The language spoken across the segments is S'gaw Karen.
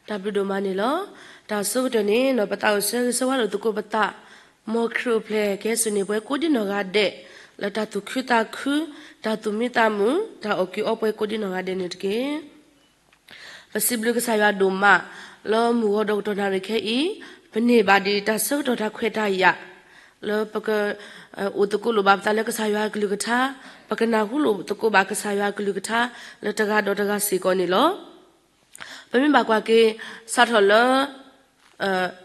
တၢ်ဘျုးဒိၣ်မးန့ၣ်လီၤ. တၢ်ဆၢကတီၢ်န့ၣ် ပသးအိၣ်ဆၢဂ့ၤဆၢဝါလိာ်သကိးပသး, မ်ခရံာ်အိၣ်ဖျဲၣ်ကဟဲစိာ်န့ၢ်ပှၤကိးဒံနီၢ်ဂၤဒဲး, လၢတၢ်သူၣ်ခုသးခု, တၢ်သူၣ်မံသးမုာ်, တၢ်အီၣ်ကုးအီပှဲၤကိးဒံနီၢ်ဂၤဒဲးန့ၣ်တက့ၢ်. ပစံးဘျုးကစၢ်ယွၤဒိၣ်မး, လၢမုၢ်ဂီၤဒီးကတီၢ်နၣ်ရံၣ်ခဲအံၤ, ပန့ၢ်ဘၣ်ဒံးတၢ်ဆၢကတီၢ်တၢ်ခွဲးတၢ်ယာ်, လၢပက အိၣ်သကိးလိာ်ဘၣ်ပသးလၢကစၢ်ယွၤအကလုၢ်ကထါ, ပကနၢ်ဟူလိာ်သကိးဘၣ်ကစၢ်ယွၤအကလုၢ်ကထါ လၢတဂၤဒီးတဂၤစ့ၢ်ကီးန့ၣ်လီၤ. ပမ့ၢ်ဘၣ်ကွၢ်က့ၤ စးထီၣ်လၢ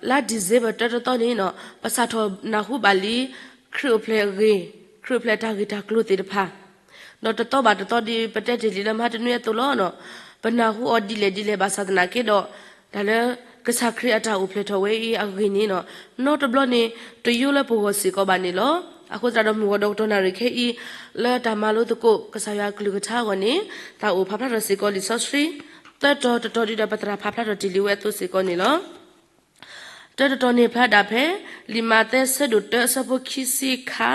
လါ December တၢတသီန့ၣ် ပစးထီၣ်နၢ်ဟူဘၣ်လံ ခရံာ်အိၣ်ဖျဲၣ်အဂ့ၢ်, ခရံာ်အိၣ်ဖျဲၣ်တၢ်ဂ့ၢ်တၢ်ကျိၤသ့ၣ်တဖၣ်, ဒီးတသီဘၣ်တသီဒ်ပတဲတ့ၢ်လံလၢမဟါတနွံအသိးလီၤ. ပနၢ်ဟူအီၤဒ်လဲၣ်ဒ်လဲၣ်ဘၣ်ဆၣ်သနာ်က့ဒီး တၢ်လၢကစၢ်ခရံာ်အတၢ်အိၣ်ဖျဲၣ်ထီၣ်ဝဲအံၤအဂ့ၢ်န့ၣ် နီတဘျီန့ၣ် တယိလၢပဂီၢ်စ့ၢ်ကီးဘၣ်န့ၣ်လီၤ. အဃိသတးဒီးမုၢ်ဂီၤဒီးကတီၢ်နၣ်ရံၣ်ခဲအံၤ လၢတၢ်မၤလိသကိး ကစၢ်ယွၤအကလုၢ်ကထါအဂီၢ်န့ၣ် သးအိၣ်ဖးဖျါထီၣ်စ့ၢ်ကီးလံာ်စီဆှံ သၢတီၤတတီၤဒ်ဒီး ပသရၣ်ဖးဖျါထီၣ်တ့ၢ်လံဝဲအသိးစ့ၢ်ကီးန့ၣ်လီၤ. တၢတတီၤန့ၣ်ဖျါဒၣ်ဖဲ လံာ်မးသဲအဆၢဒိၣ်တၢအဆၢဖိခံဆံခါ,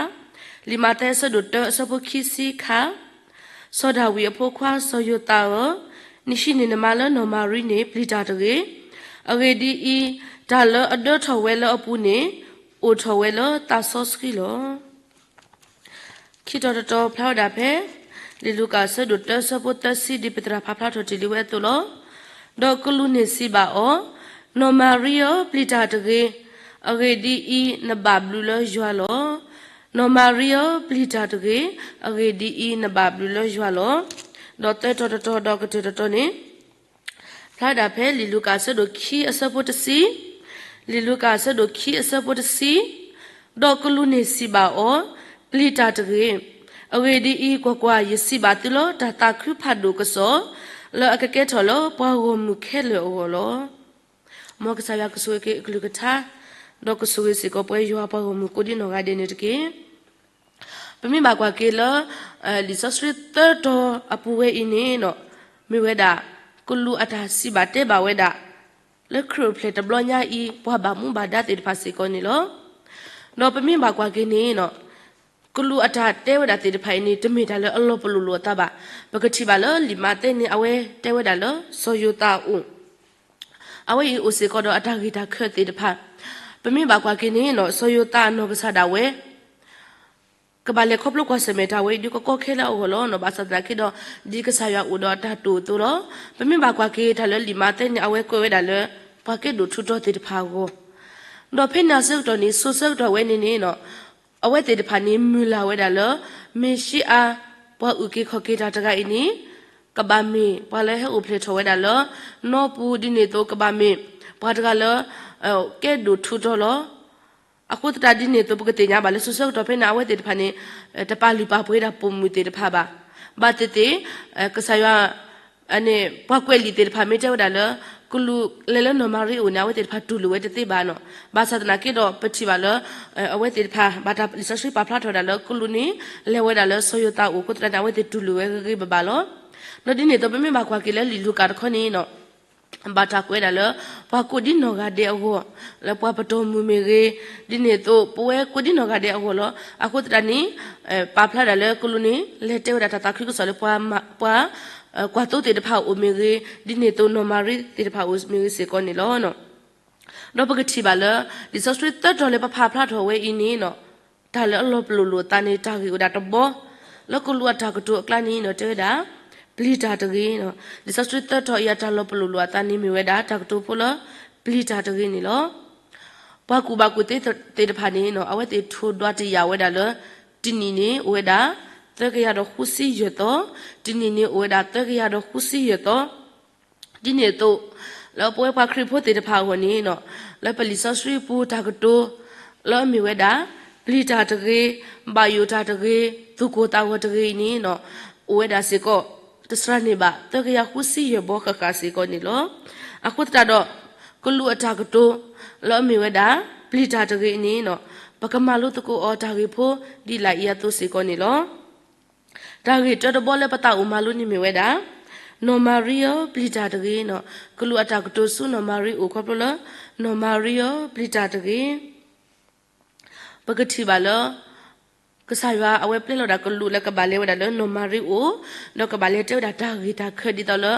လံာ်မးသဲအဆၢဒိၣ်တၢအဆၢဖိခံဆံခါ, စီၤဒၤဝံးအဖိခွါစီၤယိၤသးဧၢ, နဟံးန့ၢ်နမါလၢနီၢ်မၤရံန့ၣ် ပျံၤတၢ်တဂ့ၤ. အဂ့ၢ်ဒ်အံၤ, တၢ်လၢအဒၢထီၣ်ဝဲလၢအပူၤန့ၣ် အိၣ်ထီၣ်ဝဲလၢသးစီဆှံလီၤ. ခံတီၤတတီၤဖျါဝဲဒၣ်ဖဲ လံာ်လူၤကၣ်အဆၢဒိၣ်တၢအဆၢဖိသၢဆံ ဒ်ပသရၣ်ဖးဖျါထီၣ်တ့ၢ်လံဝဲအသိးလီၤ. ဒီးကလူးန့ၣ်စံးဘၣ်အီၤ, နီၢ်မၤရံဧၢ, ပျံၤတၢ်တဂ့ၤ. အဂ့ၢ်ဒ်အံၤ, နဘၣ်ဘျုးလၢယွၤလီၤ. နီၢ်မၤရံဧၢ, ပျံၤတၢ်တဂ့ၤ. အဂ့ၢ်ဒ်အံၤ, နဘၣ်ဘျုးလၢယွၤလီၤ. ဒီးသၢတီၤတတီၤဒီးကတၢၢ်တတီၤန့ၣ် ဖျါဒၣ်ဖဲလံာ်လူၤကၣ်အဆၢဒိၣ်ခံအဆၢဖိတဆံ, လံာ်လူၤကၣ်အဆၢဒိၣ်ခံအဆၢဖိတဆံ, ဒီးကလူးန့ၣ်စံးဘၣ်အီၤ, ပျံၤတၢ်တဂ့ၤ. အဂ့ၢ်ဒ်အံၤ, ကွၢ်ကွၢ်, ယစံးဘၣ်သုလၢတၢ်သးခုဖးဒိၣ်ကစီၣ်, လၢအကကဲထီၣ်လၢပှၤဂီၢ်မုၢ်ခဲလၢာ်အဂီၢ်လီၤ. မ်ကစၢ်ယွၤကဆိၣ်ဂ့ၤက့ၤအကလုၢ်ကထါ, ဒီးကဆိၣ်ဂ့ၤစ့ၢ်ကီးပှၤယွၤပှၤဂီၢ်မုၢ်ကိးဒံနီၢ်ဂၤဒဲးန့ၣ်တက့ၢ်. ပမ့ၢ်ဘၣ်ကွၢ်က့ၤလၢ လံာ်စီဆှံသၢတီၤအပူၤဝဲအံၤန့ၣ် မ့ၢ်ဝဲဒၣ် ကလူးအတၢ်စံးဘၣ်တဲဘၣ်ဝဲဒၣ် လၢခရံာ်အိၣ်ဖျဲၣ်တဘျီညါအံၤ ပှၤဘၣ်မူဘၣ်ဒါသ့ၣ်တဖၣ်စ့ၢ်ကီးန့ၣ်လီၤ. ဒီးပမ့ၢ်ဘၣ်ကွၢ်က့ၤန့ၣ် ကလူးအတၢ်တဲဝဲဒၣ်သ့ၣ်တဖၣ်အံၤန့ၣ် တမ့ၢ်တၢ်လၢအလီၤပလိာ်လိာ်အသးဘၣ်. ပကထံၣ်ဘၣ်လၢလံာ်မးသဲန့ၣ် အဝဲတဲဝဲဒၣ်လၢ စီၤယိၤသးအအိၣ် အဝဲအံၤအိၣ်စ့ၢ်ကီးဒီးအတၢ်ဂ့ၢ်တၢ်ခၢၣ်သ့ၣ်တဖၣ်, ပမ့ၢ်ဘၣ်ကွၢ်က့ၤန့ၣ် စီၤယိၤသးအနီၢ်ကစၢ်ဒၣ်ဝဲ ကဘၣ်လဲၤခီဖျိကွၢ်ဆၢၣ်မဲာ်တၢ်ဝဲအံၤ ဒ်ကကီခဲလၢာ်အဂီၢ်လီၤ. ဘၣ်ဆၣ်သနာ်က့ဒီး ဒ်ကစၢ်ယွၤအိၣ်ဒီးအတၢ်တိာ်အသိးလီၤ. ပမ့ၢ်ဘၣ်ကွၢ်က့ၤတၢ်လၢလံာ်မးသဲန့ၣ် အဝဲကွဲးဝဲဒၣ်လၢ ပှၤကဲဒိၣ်ထူးတီၤသ့ၣ်တဖၣ်အဂီၢ်, ဒီးဖဲန့ၣ်အဆၢကတီၢ်န့ၣ် စိၤဆၢကတီၢ်ဝဲန့ၣ်န့ၣ် အဝဲသ့ၣ်တဖၣ်န့ၣ် မုၢ်လၢ်ဝဲဒၣ်လၢ မ့ၣ်ၡံအၤ ပှၤအုၣ်က့ၤခီၣ်က့ၤတၢ်တဂၤအံၤန့ၣ် ကဘၣ်မ့ၢ်ပှၤလၢဟဲအိၣ်ဖျဲၣ်ထီၣ်ဝဲဒၣ်လၢ နီပူၤ ဒ်န့ၣ်အသိး ကဘၣ်မ့ၢ်ပှၤတဂၤလၢ ကဲဒိၣ်ထူးတီၤလီၤ. အဃိသတးဒ်န့ၣ်အသိး ပကသ့ၣ်ညါဘၣ်လၢစိၤဆၢကတီၢ်ဖဲန့ၣ် အဝဲသ့ၣ်တဖၣ်န့ၣ် တပာ်လုၢ်ပာ်ပှ့ၤဒၣ်ပိာ်မုၣ်သ့ၣ်တဖၣ်ဘၣ်. ဘၣ်သ့ၣ်သ့ၣ် ကစၢ်ယွၤ န့ၣ် ပှၤကွဲးလံာ်သ့ၣ်တဖၣ်မ့ၢ်တဲဝဲဒၣ်လၢ ကလူးလဲၤလၢနီၢ်မၤရံအအိၣ်န့ၣ် အဝဲသ့ၣ်တဖၣ်တူၢ်လိာ်ဝဲတသ့ဘၣ်နီၤ. ဘၣ်ဆၣ်သနာ်က့ဒီး ပထံၣ်ဘၣ်လၢ အဝဲသ့ၣ်တဖၣ် ဘၣ်တၢ်လံာ်စီဆှံပာ်ဖျါထီၣ်ဝဲဒၣ်လၢ ကလူးန့ၣ် လဲၤဝဲဒၣ်လၢစီၤယိၤသးအအိၣ်အဃိသတးန့ၣ် အဝဲသ့ၣ်တူၢ်လိာ်ဝဲဂ့ၤဂ့ၤဘၣ်ဘၣ်လီၤ. ဒီးဒ်န့ၣ်အသိး ပမ့ၢ်ဘၣ်ကွၢ်က့ၤလၢလံာ်လူၤကၣ်တခီန့ၣ်နီၤ ဘၣ်တၢ်ကွဲးဒၣ်လၢ ပှၤကိးဒံနီၢ်ဂၤဒဲးအဂီၢ်, လၢပှၤပတီၢ်မုၢ်မ့ၢ်ဂ့ၤ, ဒ်န့ၣ်အသိး ပဝဲကိးဒံနီၢ်ဂၤဒဲးအဂီၢ်လီၤ. အဃိသတးန့ၣ် ပာ်ဖျါဒၣ်လၢကလူးန့ၣ် လဲၤတဲဝဲဒၣ်တၢ်သးခုကစီၣ်လၢပှၤ ပှၤ ကွၢ်သိသ့ၣ်တဖၣ်အအိၣ်မ့ၢ်ဂ့ၤ, ဒ်န့ၣ်အသိးနီၢ်မၤရံသ့ၣ်တဖၣ်အအိၣ်မ့ၢ်ဂ့ၤစ့ၢ်ကီးန့ၣ်လီၤ. ဒီးပကထံၣ်ဘၣ်လၢ လံာ်စီဆှံသၢတီၤလၢပဖးဖျါထီၣ်ဝဲအံၤန့ၣ်နီၤ တၢ်လၢအလီၤပလိာ်လိာ်အသးန့ၣ် တၢ်ဂ့ၢ်အိၣ်ဒၣ်တဘီ, လၢကလူးအတၢ်ကတိၤအကျါန့ၣ်နီၤ တဲဝဲဒၣ် ပျံၤတၢ်တဂ့ၤနီၤ. လံာ်စီဆှံသၢတီၤအံၤအတၢ်လီၤပလိာ်လိာ်အသးန့ၣ် မ့ၢ်ဝဲဒၣ်တၢ်ကတိၤဖိလၢ ပျံၤတၢ်တဂ့ၤန့ၣ်လီၤ. ပှၤကူၣ်ဘၣ်ကူၣ်သ့သ့ၣ်တဖၣ်န့ၣ်နီၤ အဝဲသ့ၣ်ထိၣ်ဒွးတယာ်ဝဲဒၣ်လၢ တနံၣ်န့ၣ် အိၣ်ဝဲဒၣ် သၢကယၤဒီးဃုဆံယဲၢ်သီ, တနံၣ်န့ၣ် အိၣ်ဝဲဒၣ်သၢကယၤဒီးဃုဆံယဲၢ်သီ ဒ်န့ၣ်အသိး လၢပဝဲပှၤခရံာ်ဖိသ့ၣ်တဖၣ်အဂီၢ်န့ၣ်နီၤ လၢပလံာ်စီဆှံပူၤတၢ်ကတိၤ လၢအမ့ၢ်ဝဲဒၣ် ပျံၤတၢ်တဂ့ၤ, ဘၣ်ယိၣ်တၢ်တဂ့ၤ, သူၣ်ကိၢ်သးဂီၤတဂ့ၤအံၤန့ၣ်နီၤ အိၣ်ဝဲဒၣ်စ့ၢ်ကီး တစှၤန့ၢ်ဘၣ် သၢကယၤဃုဆံယဲၢ်ဘီဃၣ်ဃၣ်စ့ၢ်ကီးန့ၣ်လီၤ. အဃိသတးဒီး ကလူးအတၢ်ကတိၤ လၢအမ့ၢ်ဝဲဒၣ် ပျံၤတၢ်တဂ့ၤအံၤန့ၣ်နီၤ ပကမၤလိသကိးအီၤတၢ်ဂ့ၢ်ဖိ ဒ်လာ်အံၤအသိးစ့ၢ်ကီးန့ၣ်လီၤ. တၢ်ဂ့ၢ်တၢတဘီလၢပသးအိၣ်မၤလိန့ၣ်မ့ၢ်ဝဲဒၣ် နီၢ်မၤရံဧၢ ပျံၤတၢ်တဂ့ၤနီၤ. ကလူးအတၢ်ကတိၤဆူနီၢ်မၤရံအိၣ်ခီဖျိလၢ နီၢ်မၤရံဧၢ ပျံၤတၢ်တဂ့ၤ. ပကထံၣ်ဘၣ်လၢ ကစၢ်ယွၤအဝဲပျဲလီၤဒၣ်ကလူးလၢကဘၣ်လဲၤဝဲဒၣ်လၢနီၢ်မၤရံအအိၣ်, ဒီးကဘၣ်လဲၤတဲဝဲဒၣ်တၢ်ဂ့ၢ်တၢ်ခၢးဒ်သိးလၢ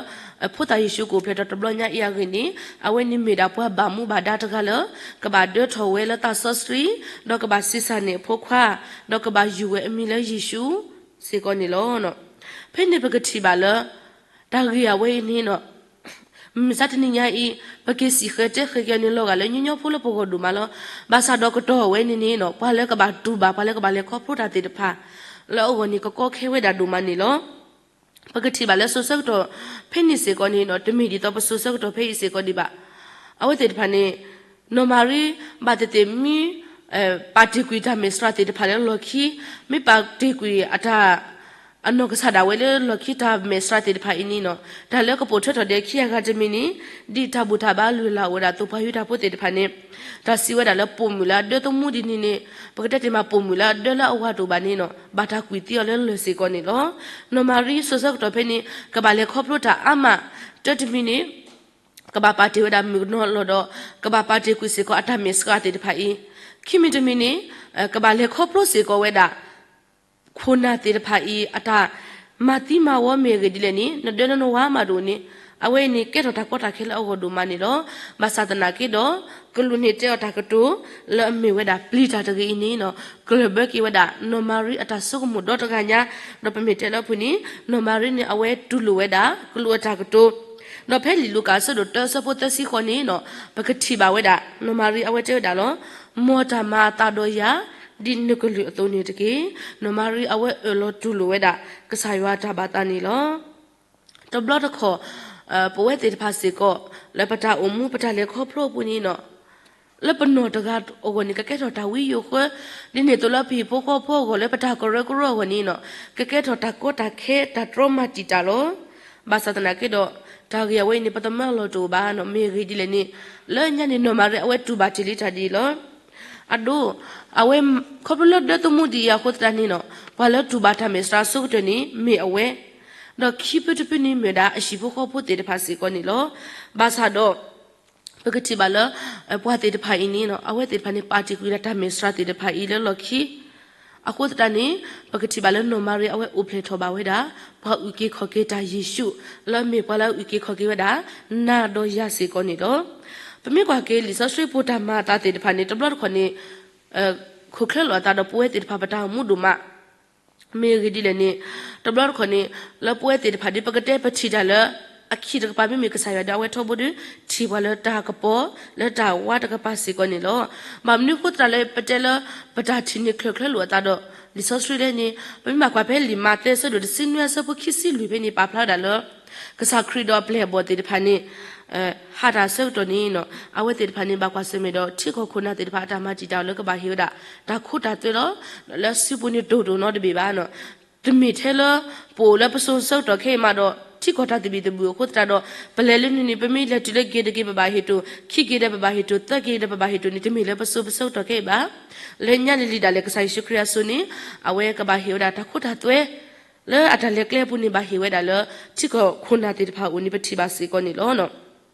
ဖိသၣ်ယ့ၣ်ၡူးကအိၣ်ဖျဲၣ်ထီၣ်တဘျီညါအံၤအဂ့ၢ်န့ၣ်, အဝဲန့ၣ်မ့ၢ်ဒၣ်ပှၤဘၣ်မူဘၣ်ဒါတဂၤလၢ ကဘၣ်ဒၢထီၣ်ဝဲလၢသးစီဆှံ, ဒီးကဘၣ်ဆံးစၢ်န့ၢ်အဖိခွါ, ဒီးကဘၣ်ယုၢ်ဝဲအမံၤလၢယ့ၣ်ၡူးစ့ၢ်ကီးန့ၣ်လီၤ. ဖဲန့ၣ်ပကထံၣ်ဘၣ်လၢ တၢ်ဂ့ၢ်အဝဲအံၤန့ၣ် မုၢ်မဆါတနံၤညါအံၤ ပက့ၤစံၣ်ဃဲၤတဲဃဲၤက့ၤအီၤန့ၣ်လီၤဂာ်လၢညီညီဖိလၢပဂီၢ်ဒိၣ်မးလီၤ. ဘၣ်ဆၣ်ဒီးကတီၢ်ဝဲန့ၣ်န့ၣ် ပှၤလၢကဘၣ်တူၢ်ဘၣ် ပှၤလၢကဘၣ်လဲၤခီဖျိတၢ်သ့ၣ်တဖၣ် လၢအဂီၢ်န့ၣ် ကကီခဲဝဲဒၣ်ဒိၣ်မးန့ၣ်လီၤ. ပကထံၣ်ဘၣ်လၢစိၤဆၢကတီၢ်ဖဲန့ၣ်စ့ၢ်ကီးန့ၣ် တမ့ၢ်ဒ်သိးပစိၤဆၢကတီၢ်ဖဲအံၤစ့ၢ်ကီးဒံးဘၣ်. အဝဲသ့ၣ်တဖၣ်န့ၣ် နီၢ်မၤရံ ဘၣ်သ့ၣ်သ့ၣ်မ့ၢ် ပာ်တ့ၢ်ကွံာ်တၢ်မဲာ်ဆှးသ့ၣ်တဖၣ်လၢလီၢ်ခံ, မ့ၢ်ပာ်တ့ၢ်ကွံာ်အတၢ် အနီၢ်ကစၢ်ဒၣ်ဝဲလၢလီၢ်ခံတၢ်မဲာ်ဆှးသ့ၣ်တဖၣ်အံၤန့ၣ် တၢ်လၢကပိာ်ထွဲထီၣ်ဒဲးခံဂၤတမံၤန့ၣ် ဒ်တၢ်ဘူၣ်တၢ်ဘါလုၢ်လၢ်အိၣ်ဝဲဒၣ် သိၣ်ပှၤယူဒၤဖိသ့ၣ်တဖၣ်န့ၣ် တၢ်စံးဝဲဒၣ်လၢပိာ်မုၣ်လၢအဒၢသမူဒ်န့ၣ်န့ၣ် ပကတဲတ့ၢ်မးပိာ်မုၣ်လၢအဒၢလၢအဝၤတအိၣ်ဘၣ်န့ၣ် ဘၣ်တၢ်ကွံာ်သံအီၤလၢလၢၢ်စ့ၢ်ကီးန့ၣ်လီၤ. နီၢ်မၤရံစိၤဆၢကတီၢ်ဖဲန့ၣ် ကဘၣ်လဲၤခီဖျိတၢ်အါမး တၢတမံၤန့ၣ် ကဘၣ်ပာ်တ့ၢ်ဝဲဒၣ်မုၣ်ကနီၤလီၤဒီး ကဘၣ်ပာ်တ့ၢ်ကွံာ်စ့ၢ်ကီးအတၢ်မဲာ်ဆှးသ့ၣ်တဖၣ်အံၤ, ခံမံၤတမံၤန့ၣ် ကဘၣ်လဲၤခီဖျိစ့ၢ်ကီးဝဲဒၣ် ခိၣ်နၢ်သ့ၣ်တဖၣ်အံၤ အတၢ်မၤသံမၤဝီမ့ၢ်အဂ့ၢ်ဒ်လဲၣ်န့ၣ် နဒၢလၢနဝၤမးတအိၣ်န့ၣ် အဝဲအံၤန့ၣ် ကဲထီၣ်တၢ်ကီတၢ်ခဲလၢအဂီၢ်ဒိၣ်မးန့ၣ်လီၤ. ဘၣ်ဆၣ်သနာ်က့ဒီး ကလူးန့ၣ်တဲအီၤတၢ်ကတိၤ လၢအမ့ၢ်ဝဲဒၣ်ပျံၤတၢ်တဂ့ၤအံၤန့ၣ် ကလၢၢ်ဘၢက့ၤဝဲဒၣ် နီၢ်မၤရံအတၢ်ဆိကမိၣ်ဒီတဂၤညါ, ဒီးပမ့ၢ်တဲလၢအပူၤန့ၣ် နီၢ်မၤရံန့ၣ် အဝဲတူၢ်လိာ်ဝဲဒၣ် ကလူးအတၢ်ကတိၤ ဒီးဖဲလံာ်လူၤကၣ်အဆၢဒိၣ်တၢအဆၢဖိသၢဆံဃိးန့ၣ် ပကထံၣ်ဘၣ်ဝဲဒၣ် နီၢ်မၤရံအဝဲတဲဝဲဒၣ်လီၤ. မ်တၢ်မၤအသးဒီးယၤ ဒ်နကလုၢ်အသိးန့ၣ်တက့ၢ်. နီၢ်မၤရံအဝဲအၢၣ်လီၤတူၢ်လိာ်ဝဲဒၣ် ကစၢ်ယွၤတၢ်ဘၣ်သးန့ၣ်လီၤ. တဘျီတခီၣ် ပဝဲသ့ၣ်တဖၣ်စ့ၢ်ကီး လၢပတၢ်အိၣ်မူပတၢ်လဲၤခီဖျိအပူၤန့ၣ် လၢပနီၢ်တဂၤအဂီၢ်န့ၣ် ကကဲထီၣ်တၢ်ဝံယိာ်ဃၢ, ဒ်န့ၣ်အသိးလၢပဟံၣ်ဖိဃီဖိအဂီၢ် လၢပတၢ်ကရၢကရိအဂီၢ်န့ၣ် ကကဲထီၣ်တၢ်ကီတၢ်ခဲ တၢ်တြီမၤတံာ်တာ်လီၤ. ဘၣ်ဆၣ်သနာ်က့ဒီး တၢ်ဂ့ၢ်အဝဲအံၤန့ၣ် ပသမၢအလီၢ်တအိၣ်ဘၣ်န့ၣ် မ့ၢ်အဂ့ၢ်ဒ်လဲၣ်န့ၣ် လၢညါန့ၣ် နီၢ်မၤရံအဝဲတူၢ်ဘၣ်တ့ၢ်လံတၢ်ဒ်အံၤလီၤ. အဒိ အဝဲ ခီဖျိလၢဒၢသမူဒ်အံၤအဃိသတးန့ၣ် ပှၤလၢတူၢ်ဘၣ်တၢ်မဲာ်ဆှးအဆိကတၢၢ်န့ၣ် မ့ၢ်အဝဲ, ဒီးခံဖုတဖုန့ၣ်မ့ၢ်ဝဲဒၣ် အဟံၣ်ဖိဃီဖိသ့ၣ်တဖၣ်စ့ၢ်ကီးန့ၣ်လီၤ. ဘၣ်ဆၣ်ဒီး ပကထံၣ်ဘၣ်လၢ ပှၤသ့ၣ်တဖၣ်အံၤန့ၣ် အဝဲသ့ၣ်တဖၣ်န့ၣ် ပာ်တ့ၢ်ကွံာ်ဒၣ်တၢ်မဲာ်ဆှးသ့ၣ်တဖၣ်အံၤလၢလီၢ်ခံ အဃိသတးန့ၣ် ပကထံၣ်ဘၣ်လၢနီၢ်မၤရံအဝဲအိၣ်ဖျဲၣ်ထီၣ်ဘၣ်ဝဲဒၣ် ပှၤအုၣ်က့ၤခီၣ်က့ၤတၢ်ယ့ၣ်ၡူး လၢအမ့ၢ်ပှၤလၢအအုၣ်က့ၤခီၣ်က့ၤဝဲဒၣ် နၤဒီးယၤစ့ၢ်ကီးန့ၣ်လီၤ. ပမ့ၢ်ကွၢ်က့ၤလံာ်စီဆှံပိာ်တၢ်မၤအသးသ့ၣ်တဖၣ်န့ၣ် တဘျီတခီၣ်န့ၣ် ခိၣ်ချၢလိာ်အသးဒီးပဝဲသ့ၣ်တဖၣ်ပတၢ်အိၣ်မူဒိၣ်မး မ့ၢ်အဂ့ၢ်ဒ်လဲၣ်န့ၣ် တဘျီတခီၣ်န့ၣ် လၢပဝဲသ့ၣ်တဖၣ်ဒ် ပကတဲပထံၣ်တၢ်လၢ အခံတကပၤ မ့မ့ၢ်ကစၢ်ယွၤဒီးအဝဲထီဘိဒီး ထံၣ်ပှၤလၢတၢ်ကပီၤ လၢတၢ်ဝါတကပၤစ့ၢ်ကီးန့ၣ်လီၤ. ဘၣ်မနုၤအဃိသတးလၢပတဲလၢ ပတၢ်ထံၣ်န့ၣ်ချၢၣ်ချၢလိာ်အသးဒီး လံာ်စီဆှံလဲၣ်န့ၣ် ပမ့ၢ်ဘၣ်ကွၢ်ဖဲလံာ်မးသဲအဆၢဒိၣ်တဆံနွံအဆၢဖိခံဆံလွံၢ်ဖဲန့ၣ် ပာ်ဖျါဝဲဒၣ်လၢ ကစၢ်ခရံာ်ဒီးအပျဲၢ်အဘီၣ်သ့ၣ်တဖၣ်န့ၣ် ဟးတၢ်အဆၢကတီၢ်န့ၣ် အဝဲသ့ၣ်တဖၣ်န့ၣ် ဘၣ်ကွၢ်ဆၢၣ်မဲာ်ဒီး ထံကီၢ်ခိၣ်နၢ်သ့ၣ်တဖၣ်အတၢ်မၤတံာ်တာ်အီၤလၢကဘၣ်ဟ့ၣ်ဝဲဒၣ် တၢ်ခိတၢ်သွဲလီၤ. လၢစုပူၤန့ၣ်တိၢ်တိၢ်နီတဘ့ၣ်ဘၣ် တမ့ၢ်ထဲလၢ ပအိၣ်လၢပစိၤဆၢကတီၢ်ခဲအံၤမးဒီး ထံကီၢ်တၢ်သဘံၣ်သဘုၣ်အဃိသတးဒီး ပလဲၤလၢန့ၣ်န့ၣ် ပမ့ၢ်လဲၤတုၤလၢဂ့ၤတဂ့ၤ ပဘၣ်ဟ့ၣ်တိၢ်, ခံဂ့ၤဒီးပဘၣ်ဟ့ၣ်တိၢ်, သၢဂ့ၤဒီးပဘၣ်ဟ့ၣ်တိၢ်န့ၣ် တမ့ၢ်လၢပစိၤပဆၢကတီၢ်ခဲအံၤဘၣ်. လၢညါန့ၣ်လံဒၣ်လဲာ် ကစၢ်ယ့ၣ်ၡူးခရံာ်အစိၤန့ၣ် အဝဲကဘၣ်ဟ့ၣ်ဝဲဒၣ်တၢ်ခိတၢ်သွဲ လၢအတၢ်လဲၤကျဲအပူၤန့ၣ် ဘၣ်ဟ့ၣ်ဝဲဒၣ်လၢ ထံကီၢ်ခိၣ်နၢ်သ့ၣ်တဖၣ်အအိၣ်န့ၣ် ပထံၣ်ဘၣ်စ့ၢ်ကီးန့ၣ်လီၤ.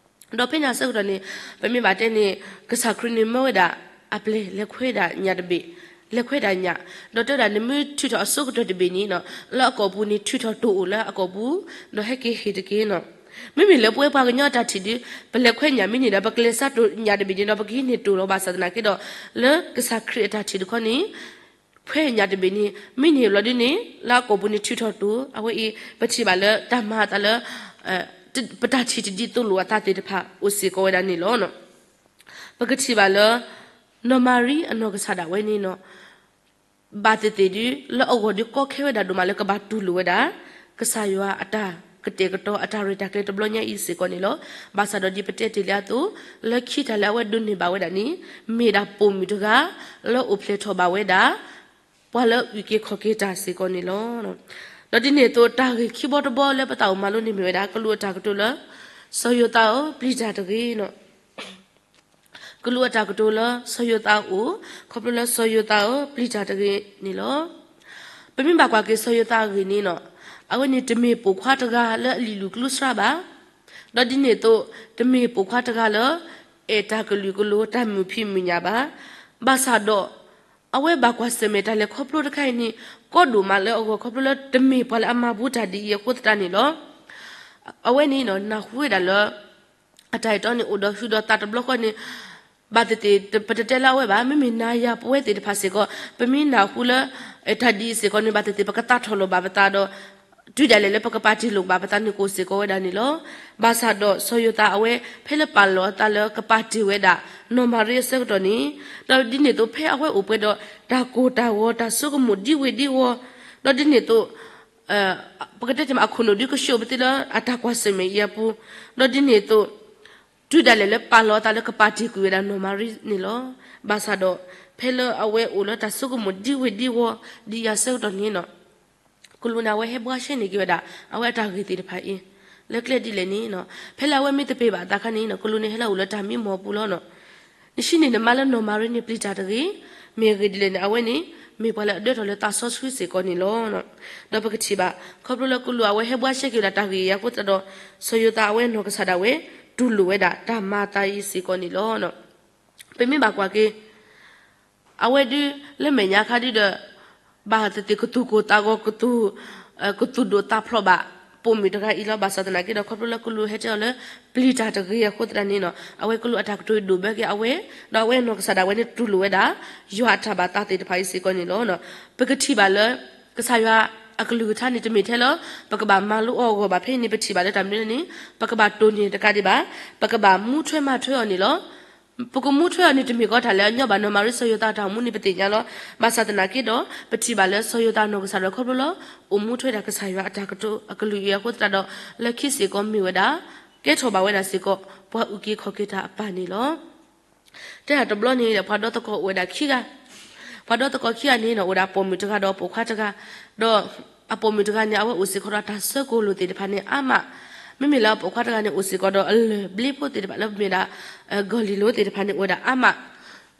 ဒီးဖဲန့ၣ်အဆၢကတီၢ်န့ၣ် ပမ့ၢ်ဘၣ်တဲန့ၣ် ကစၢ်ခရံာ်န့ၣ်မၢဝဲဒၣ် အပျဲၢ်လဲၤခွဲဒၣ်ညၣ်တဘ့ၣ်, လဲၤခွဲဒၣ်ညၣ်, ဒီးတဲဝဲဒၣ် နမ့ၢ်ထုးထီၣ်အစိကတၢၢ်တဘ့ၣ်န့ၣ် လၢအကိာ်ပူၤန့ၣ် ထုးထီၣ်တိၢ်အိၣ်လၢအကိာ်ပူၤ, ဒီးဟဲက့ၤဟ့ၣ်တက့ၢ်န့ၣ်. မ့မ့ၢ်လၢပဝဲပှၤကညီအတၢ်ထံၣ်ဒီး ပလဲၤခွဲညၣ်မ့ၢ်န့ၣ်ဒီး ပကလဲၤစးတိၢ်ညၣ်တဘ့ၣ်န့ၣ်ဒီး ပကဟံးန့ၢ်တိၢ်လီၤ. ဘၣ်ဆၣ်သနာ်က့ဒီး လၢကစၢ်ခရံာ်အတၢ်ထံၣ်တခီန့ၣ် ခွဲညၣ်တဘ့ၣ်န့ၣ် မ့ၢ်န့ၢ်ဘျီဒ်န့ၣ် လၢအကိာ်ပူၤန့ၣ်ထုးထီၣ်တိၢ်, အဝဲအံၤ ပထံၣ်ဘၣ်လၢတၢ်မၤအသးလၢ ပတၢ်ထံၣ်တဒ်သိးလိာ်အသးသ့ၣ်တဖၣ်အိၣ်စ့ၢ်ကီးဝဲဒၣ်န့ၣ်လီၤ. ပကထံၣ်ဘၣ်လၢ နီၢ်မၤရံအနီၢ်ကစၢ်ဒၣ်ဝဲန့ၣ် ဘၣ်သ့ၣ်သ့ၣ်ဒီး လၢအဂီၢ်ဒီးကီခဲဝဲဒၣ်ဒိၣ်မးလၢကဘၣ်တူၢ်လိာ်ဝဲဒၣ် ကစၢ်ယွၤအတၢ်ကတဲာ်ကတီၤအတၢ်ရဲၣ်တၢ်ကျဲၤတဘျီညါအံၤစ့ၢ်ကီးန့ၣ်လီၤ. ဘၣ်ဆၣ်ဒီးဒ်ပတဲတ့ၢ်လံအသိး လၢခံတၢ်လၢအဝဲဒိးန့ၢ်ဘၣ်ဝဲဒၣ်န့ၣ် မ့ၢ်ဒၣ်ပိာ်မုၣ်တဂၤ လၢအိၣ်ဖျဲၣ်ထီၣ်ဘၣ်ဝဲဒၣ် ပှၤလၢအအုၣ်က့ၤခီၣ်က့ၤတၢ်စ့ၢ်ကီးန့ၣ်လီၤ. ဒီးဒ်န့ၣ်အသိး တၢ်ဂ့ၢ်ခံဘီတဘီလၢပသးအိၣ်မၤလိန့ၣ်မ့ၢ်ဝဲဒၣ် ကလူးအတၢ်ကတိၤလၢ စီၤယိၤသးဧၢ, ပျံၤတၢ်တဂ့ၤန့ၣ်. ကလူးအတၢ်ကတိၤလၢစီၤယိၤသးအအိၣ်, ခီဖျိလၢစီၤယိၤသးဧၢ, ပျံၤတၢ်တဂ့ၤန့ၣ်လီၤ. ပမ့ၢ်ဘၣ်ကွၢ်က့ၤစီၤယိၤသးအဂ့ၢ်န့ၣ် အဝဲန့ၣ်တမ့ၢ်ပိာ်ခွါတဂၤလၢအလံာ်လူၤကျူစှၤဘၣ်. ဒီးဒ်န့ၣ်အသိး တမ့ၢ်ပိာ်ခွါတဂၤလၢ အဲၣ်တၢ်ကလုာ်ကလိၤတၢ်မုာ်ဖံးမုာ်ညၣ်ဘၣ်. ဘၣ်ဆၣ်ဒီး အဝဲဘၣ်ကွၢ်ဆၢၣ်မဲာ်တၢ်လဲၤခီဖျိတခါအံၤန့ၣ် ကီဒိၣ်မးလၢအဂီၢ် ခီဖျိလၢတမ့ၢ်ပှၤလၢအမၤဘူးတၢ်ဒ်အံၤအဃိသတးန့ၣ်လီၤ. အဝဲန့ၣ် နၢ်ဟူဝဲဒၣ်လၢ အတၢ်အဲၣ်တီန့ၣ် အိၣ်ဒီးဟုဒီးသးတဘျီဃီန့ၣ် ဘၣ်သ့ၣ်သ့ၣ် ပတတဲလၢအဝဲဘၣ်, မ့မ့ၢ်နၤယၤပဝဲသ့ၣ်တဖၣ်စ့ၢ်ကီး ပမ့ၢ်နၢ်ဟူလၢ တၢ်ဒ်အံၤစ့ၢ်ကီးန့ၣ် ဘၣ်သ့ၣ်သ့ၣ် ပကသးထီၣ်လိာ်ဘၣ်ပသးဒီး တုၤဒၣ်လဲာ်လၢပကပာ်တ့ၢ်လိာ်ဘၣ်ပသးန့ၣ် ကအိၣ်စ့ၢ်ကီးဝဲဒၣ်န့ၣ်လီၤ. ဘၣ်ဆၣ်ဒီးစီၤယိၤသးအဝဲ ဖဲလၢပာ်လီၤအသးလၢကပာ်တ့ၢ်ဝဲဒၣ် နီၢ်မၤရံအဆၢကတီၢ်န့ၣ်, ဒီးဒ်န့ၣ်အသိးဖဲအဝဲအိၣ်ပှဲၤဒီး တၢ်ကိၢ်တၢ်ဂီၤတၢ်ဆိကမိၣ်ဒ်ဝ့ၢ်ဒ်ဝီၤ, ဒီးဒ်န့ၣ်အသိး ပကတဲတ့ၢ်မး အခိၣ်နူာ်ဒုကဆူးပသ့လၢအတၢ်ကွၢ်ဆၢၣ်မဲာ်အံၤအပူၤ, ဒီးဒ်န့ၣ်အသိး တုၤဒၣ်လဲာ်လၢပာ်လီၤအသးလၢကပာ်တ့ၢ်ကွံာ်ဝဲဒၣ်နီၢ်မၤရံန့ၣ်လီၤ. ဘၣ်ဆၣ်ဒီး ဖဲလၢအဝဲအိၣ်လၢတၢ်ဆိကမိၣ်ဒ်ဝ့ၢ်ဒ်ဝီၤ ဒ်အံၤအဆၢကတီၢ်န့ၣ် ကလူးန့ၣ်အဝဲဟဲဘှါရှဲန့ၢ်က့ၤဝဲဒၣ် အဝဲအတၢ်ဂ့ၢ်သ့ၣ်တဖၣ်အံၤ လၢကျဲဒ်လဲၣ်န့ၣ်, ဖဲလၢအဝဲမ့ၢ်တပ့ၤဘၣ်အသးခါန့ၣ် ကလူးန့ၣ်ဟဲလၢအအိၣ်လၢတၢ်မံမီၢ်ပူၤလီၤ. နဆံးန့ၣ်နမါလၢနီၢ်မၤရံန့ၣ်ပျံၤတၢ်တဂ့ၤ, မ့ၢ်အဂ့ၢ်ဒ်လဲၣ်န့ၣ် အဝဲန့ၣ် မ့ၢ်ပှၤလၢအဒၢထီၣ်လၢသးစီဆှံစ့ၢ်ကီးန့ၣ်လီၤ. ဒီးပကထံၣ်ဘၣ် ခီဖျိလၢကလူးအဝဲဟဲဘှါရှဲက့ၤဝဲဒၣ်တၢ်ဂ့ၢ်အံၤအဃိသတးဒီး စီၤယိၤသးအဝဲနီၢ်ကစၢ်ဒၣ်ဝဲ တူၢ်လိာ်ဝဲဒၣ်တၢ်မၤအသးအံၤစ့ၢ်ကီးန့ၣ်လီၤ. ပမ့ၢ်ဘၣ်ကွၢ်က့ၤ အဝဲဒုးလၢမဲာ်ညါခါဒုဒီး ဘၣ်သ့ၣ်သ့ၣ်ကသူၣ်ကိၢ်သးဂီၤ ကသူၣ် ကသူၣ်ဒိၣ်သးဖျိးဘၣ် ပိာ်မုၣ်တဂၤအံၤလီၤ. ဘၣ်ဆၣ်သနာ်က့ဒီး ခီဖျိလၢကလူးဟဲတဲအီၤလၢ ပျံၤတၢ်တဂ့ၤအဃိသတးန့ၣ် အဝဲကလူးအတၢ်ကတိၤဒိၣ်ဘၢက့ၤအဝဲ, ဒီးအဝဲနီၢ်ကစၢ်ဒၣ်ဝဲန့ၣ်တူၢ်လိာ်ဝဲဒၣ် ယွၤအတၢ်ဘၣ်သးသ့ၣ်တဖၣ်အံၤစ့ၢ်ကီးန့ၣ်လီၤ. ပကထံၣ်ဘၣ်လၢ ကစၢ်ယွၤအကလုၢ်ကထါန့ၣ် တမ့ၢ်ထဲလၢ ပကဘၣ်မၤလိအီၤအဂီၢ်ဘၣ်. ဖဲအံၤန့ၣ် ပထံၣ်ဘၣ်လၢတၢ်မနုၤန့ၣ် ပကဘၣ်တိၢ်န့ၢ်တကးဒံးဘၣ်, ပကဘၣ်မူထွဲမၤထွဲအီၤန့ၣ်လီၤ. ပကမူထွဲအီၤန့ၣ် တမ့ၢ်ကီးတၢ်လၢအညီဘၣ်. နီၢ်မၤရံစီၤယိၤသးအတၢ်အိၣ်မူန့ၣ် ပသ့ၣ်ညါလီၤ. ဘၣ်ဆၣ်သနာ်က့ဒီး ပထံၣ်ဘၣ်လၢစီၤယိၤသးနီၢ်ကစၢ်ဒၣ်ဝဲခီဖျိလၢ အိၣ်မူထွဲဒၣ်ကစၢ်ယွၤအတၢ်ကတိၤအကလုၢ်အံၤအဃိသတးဒီး လၢခံစ့ၢ်ကီးမ့ၢ်ဝဲဒၣ် ကဲထီၣ်ဘၣ်ဝဲဒၣ်စ့ၢ်ကီး ပှၤအုၣ်က့ၤခီၣ်က့ၤတၢ်အပၢ်န့ၣ်လီၤ. တဲတဘျီန့ၣ်ဒီး ပှၤဒီသကိးအိၣ်ဝဲဒၣ်ခံဂၤ, ပှၤဒီသကိးခံဂၤန့ၣ် အိၣ်ဝဲဒၣ်ပိာ်မုၣ်တဂၤဒီးပိာ်ခွါတဂၤ, ဒီးအပိာ်မုၣ်တဂၤန့ၣ် အဝဲအိၣ်စ့ၢ်ကီးဒီးတၢ်ဆၢကိၢ်လိာ်သ့ၣ်တဖၣ်န့ၣ်အါမး, မ့မ့ၢ်လၢအပိာ်ခွါတဂၤန့ၣ် အိၣ်စ့ၢ်ကီးဒီးအလၢၢ်ဘျ့ဖိသ့ၣ်တဖၣ်လၢပမ့ၢ်ဒၣ် ကီၢ်လံၤလိၤသ့ၣ်တဖၣ်န့ၣ် အိၣ်ဝဲဒၣ်အါမး,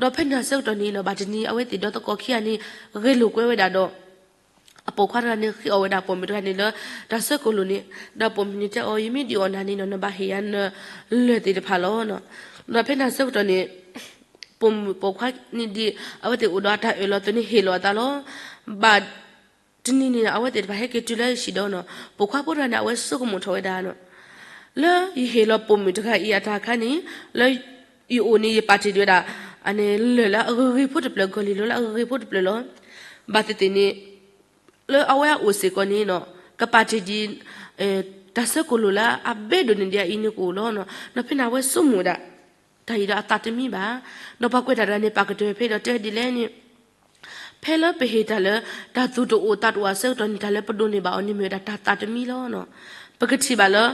ဒီးဖဲန့ၣ်အဆၢကတီၢ်န့ၣ်ဒီး ဘၣ်တနံၤအဝဲသ့ၣ်ဒီသကိးခံဂၤန့ၣ် ဂဲၤလိာ်ကွဲဝဲဒၣ်ဒီး အပိာ်ခွါတဂၤန့ၣ် ဃ့အီၣ်ဝဲဒၣ်ပိာ်မုၣ်တဂၤန့ၣ်လၢ တၢ်ဆၢကိၢ်လိာ်န့ၣ်, ဒီးပိာ်မုၣ်န့ၣ်တဲအီၤ ယမ့ၢ်ဒုးအီၣ်နၤန့ၣ်ဒီး နဘၣ်ဟ့ၣ်ယၤနလၢၢ်သ့ၣ်တဖၣ်လီၤ. ဒီးဖဲန့ၣ်အဆၢကတီၢ်န့ၣ် ပိာ်မုၣ်ပိာ်ခွါန့ၣ်ဒ် အဝဲသ့ၣ်အိၣ်ဒီးအတၢ်အၢၣ်လီၤအသိးန့ၣ် ဟ့ၣ်လီၤအသးလီၤ. ဘၣ်တနံၤန့ၣ် အဝဲသ့ၣ်တဖၣ်ဟဲက့ၤတုၤလၢယဟံၣ်ဒီး ပိာ်ခွါဖိတဂၤန့ၣ် အဝဲဆိကမိၣ်ထီၣ်ဝဲဒၣ် လၢယဟ့ၣ်လီၤပိာ်မုၣ်တဂၤအံၤအတၢ်အခါန့ၣ် လၢယအိၣ်န့ၣ် ယပာ်တ့ၢ်ဒံးဝဲဒၣ် အန့ၣ်လၢၢ်လၢအဂ့ၤဂ့ၤဖိတဖျၢၣ် ကီၢ်လံၤလိၤလၢအဂ့ၤဂ့ၤဖိတဖျၢၣ်လီၤ. ဘၣ်သ့ၣ်သ့ၣ်န့ၣ် လၢအဝဲအအိၣ်စ့ၢ်ကီးန့ၣ် ကပာ်တ့ၢ်ဒံး တၢ်ဆၢကိၢ်လိာ်လၢအဘဲဒိၣ်န့ၢ်ဒံးအအံၤန့ၣ်ကအိၣ်လီၤ. ဒီးဖဲန့ၣ်အဝဲဆိကမိၣ်ဝဲဒၣ် တၢ်အံၤဒီးအသးတမံဘၣ်. ဒီးပှၤကွဲးတၢ်တဂၤန့ၣ် ပာ်ကတၢၢ်ဖဲဒီးတဲဒ်လဲၣ်န့ၣ် ဖဲလၢပဟ့ၣ်တၢ်လၢ တၢ်သူၣ်တအိၣ်သးတအိၣ်အဆၢကတီၢ်န့ၣ် တၢ်လၢပဒိးန့ၢ်ဘၣ်အီၤန့ၣ်မ့ၢ်ဝဲဒၣ်တၢ်သးတမံလီၤ. ပကထံၣ်ဘၣ်လၢ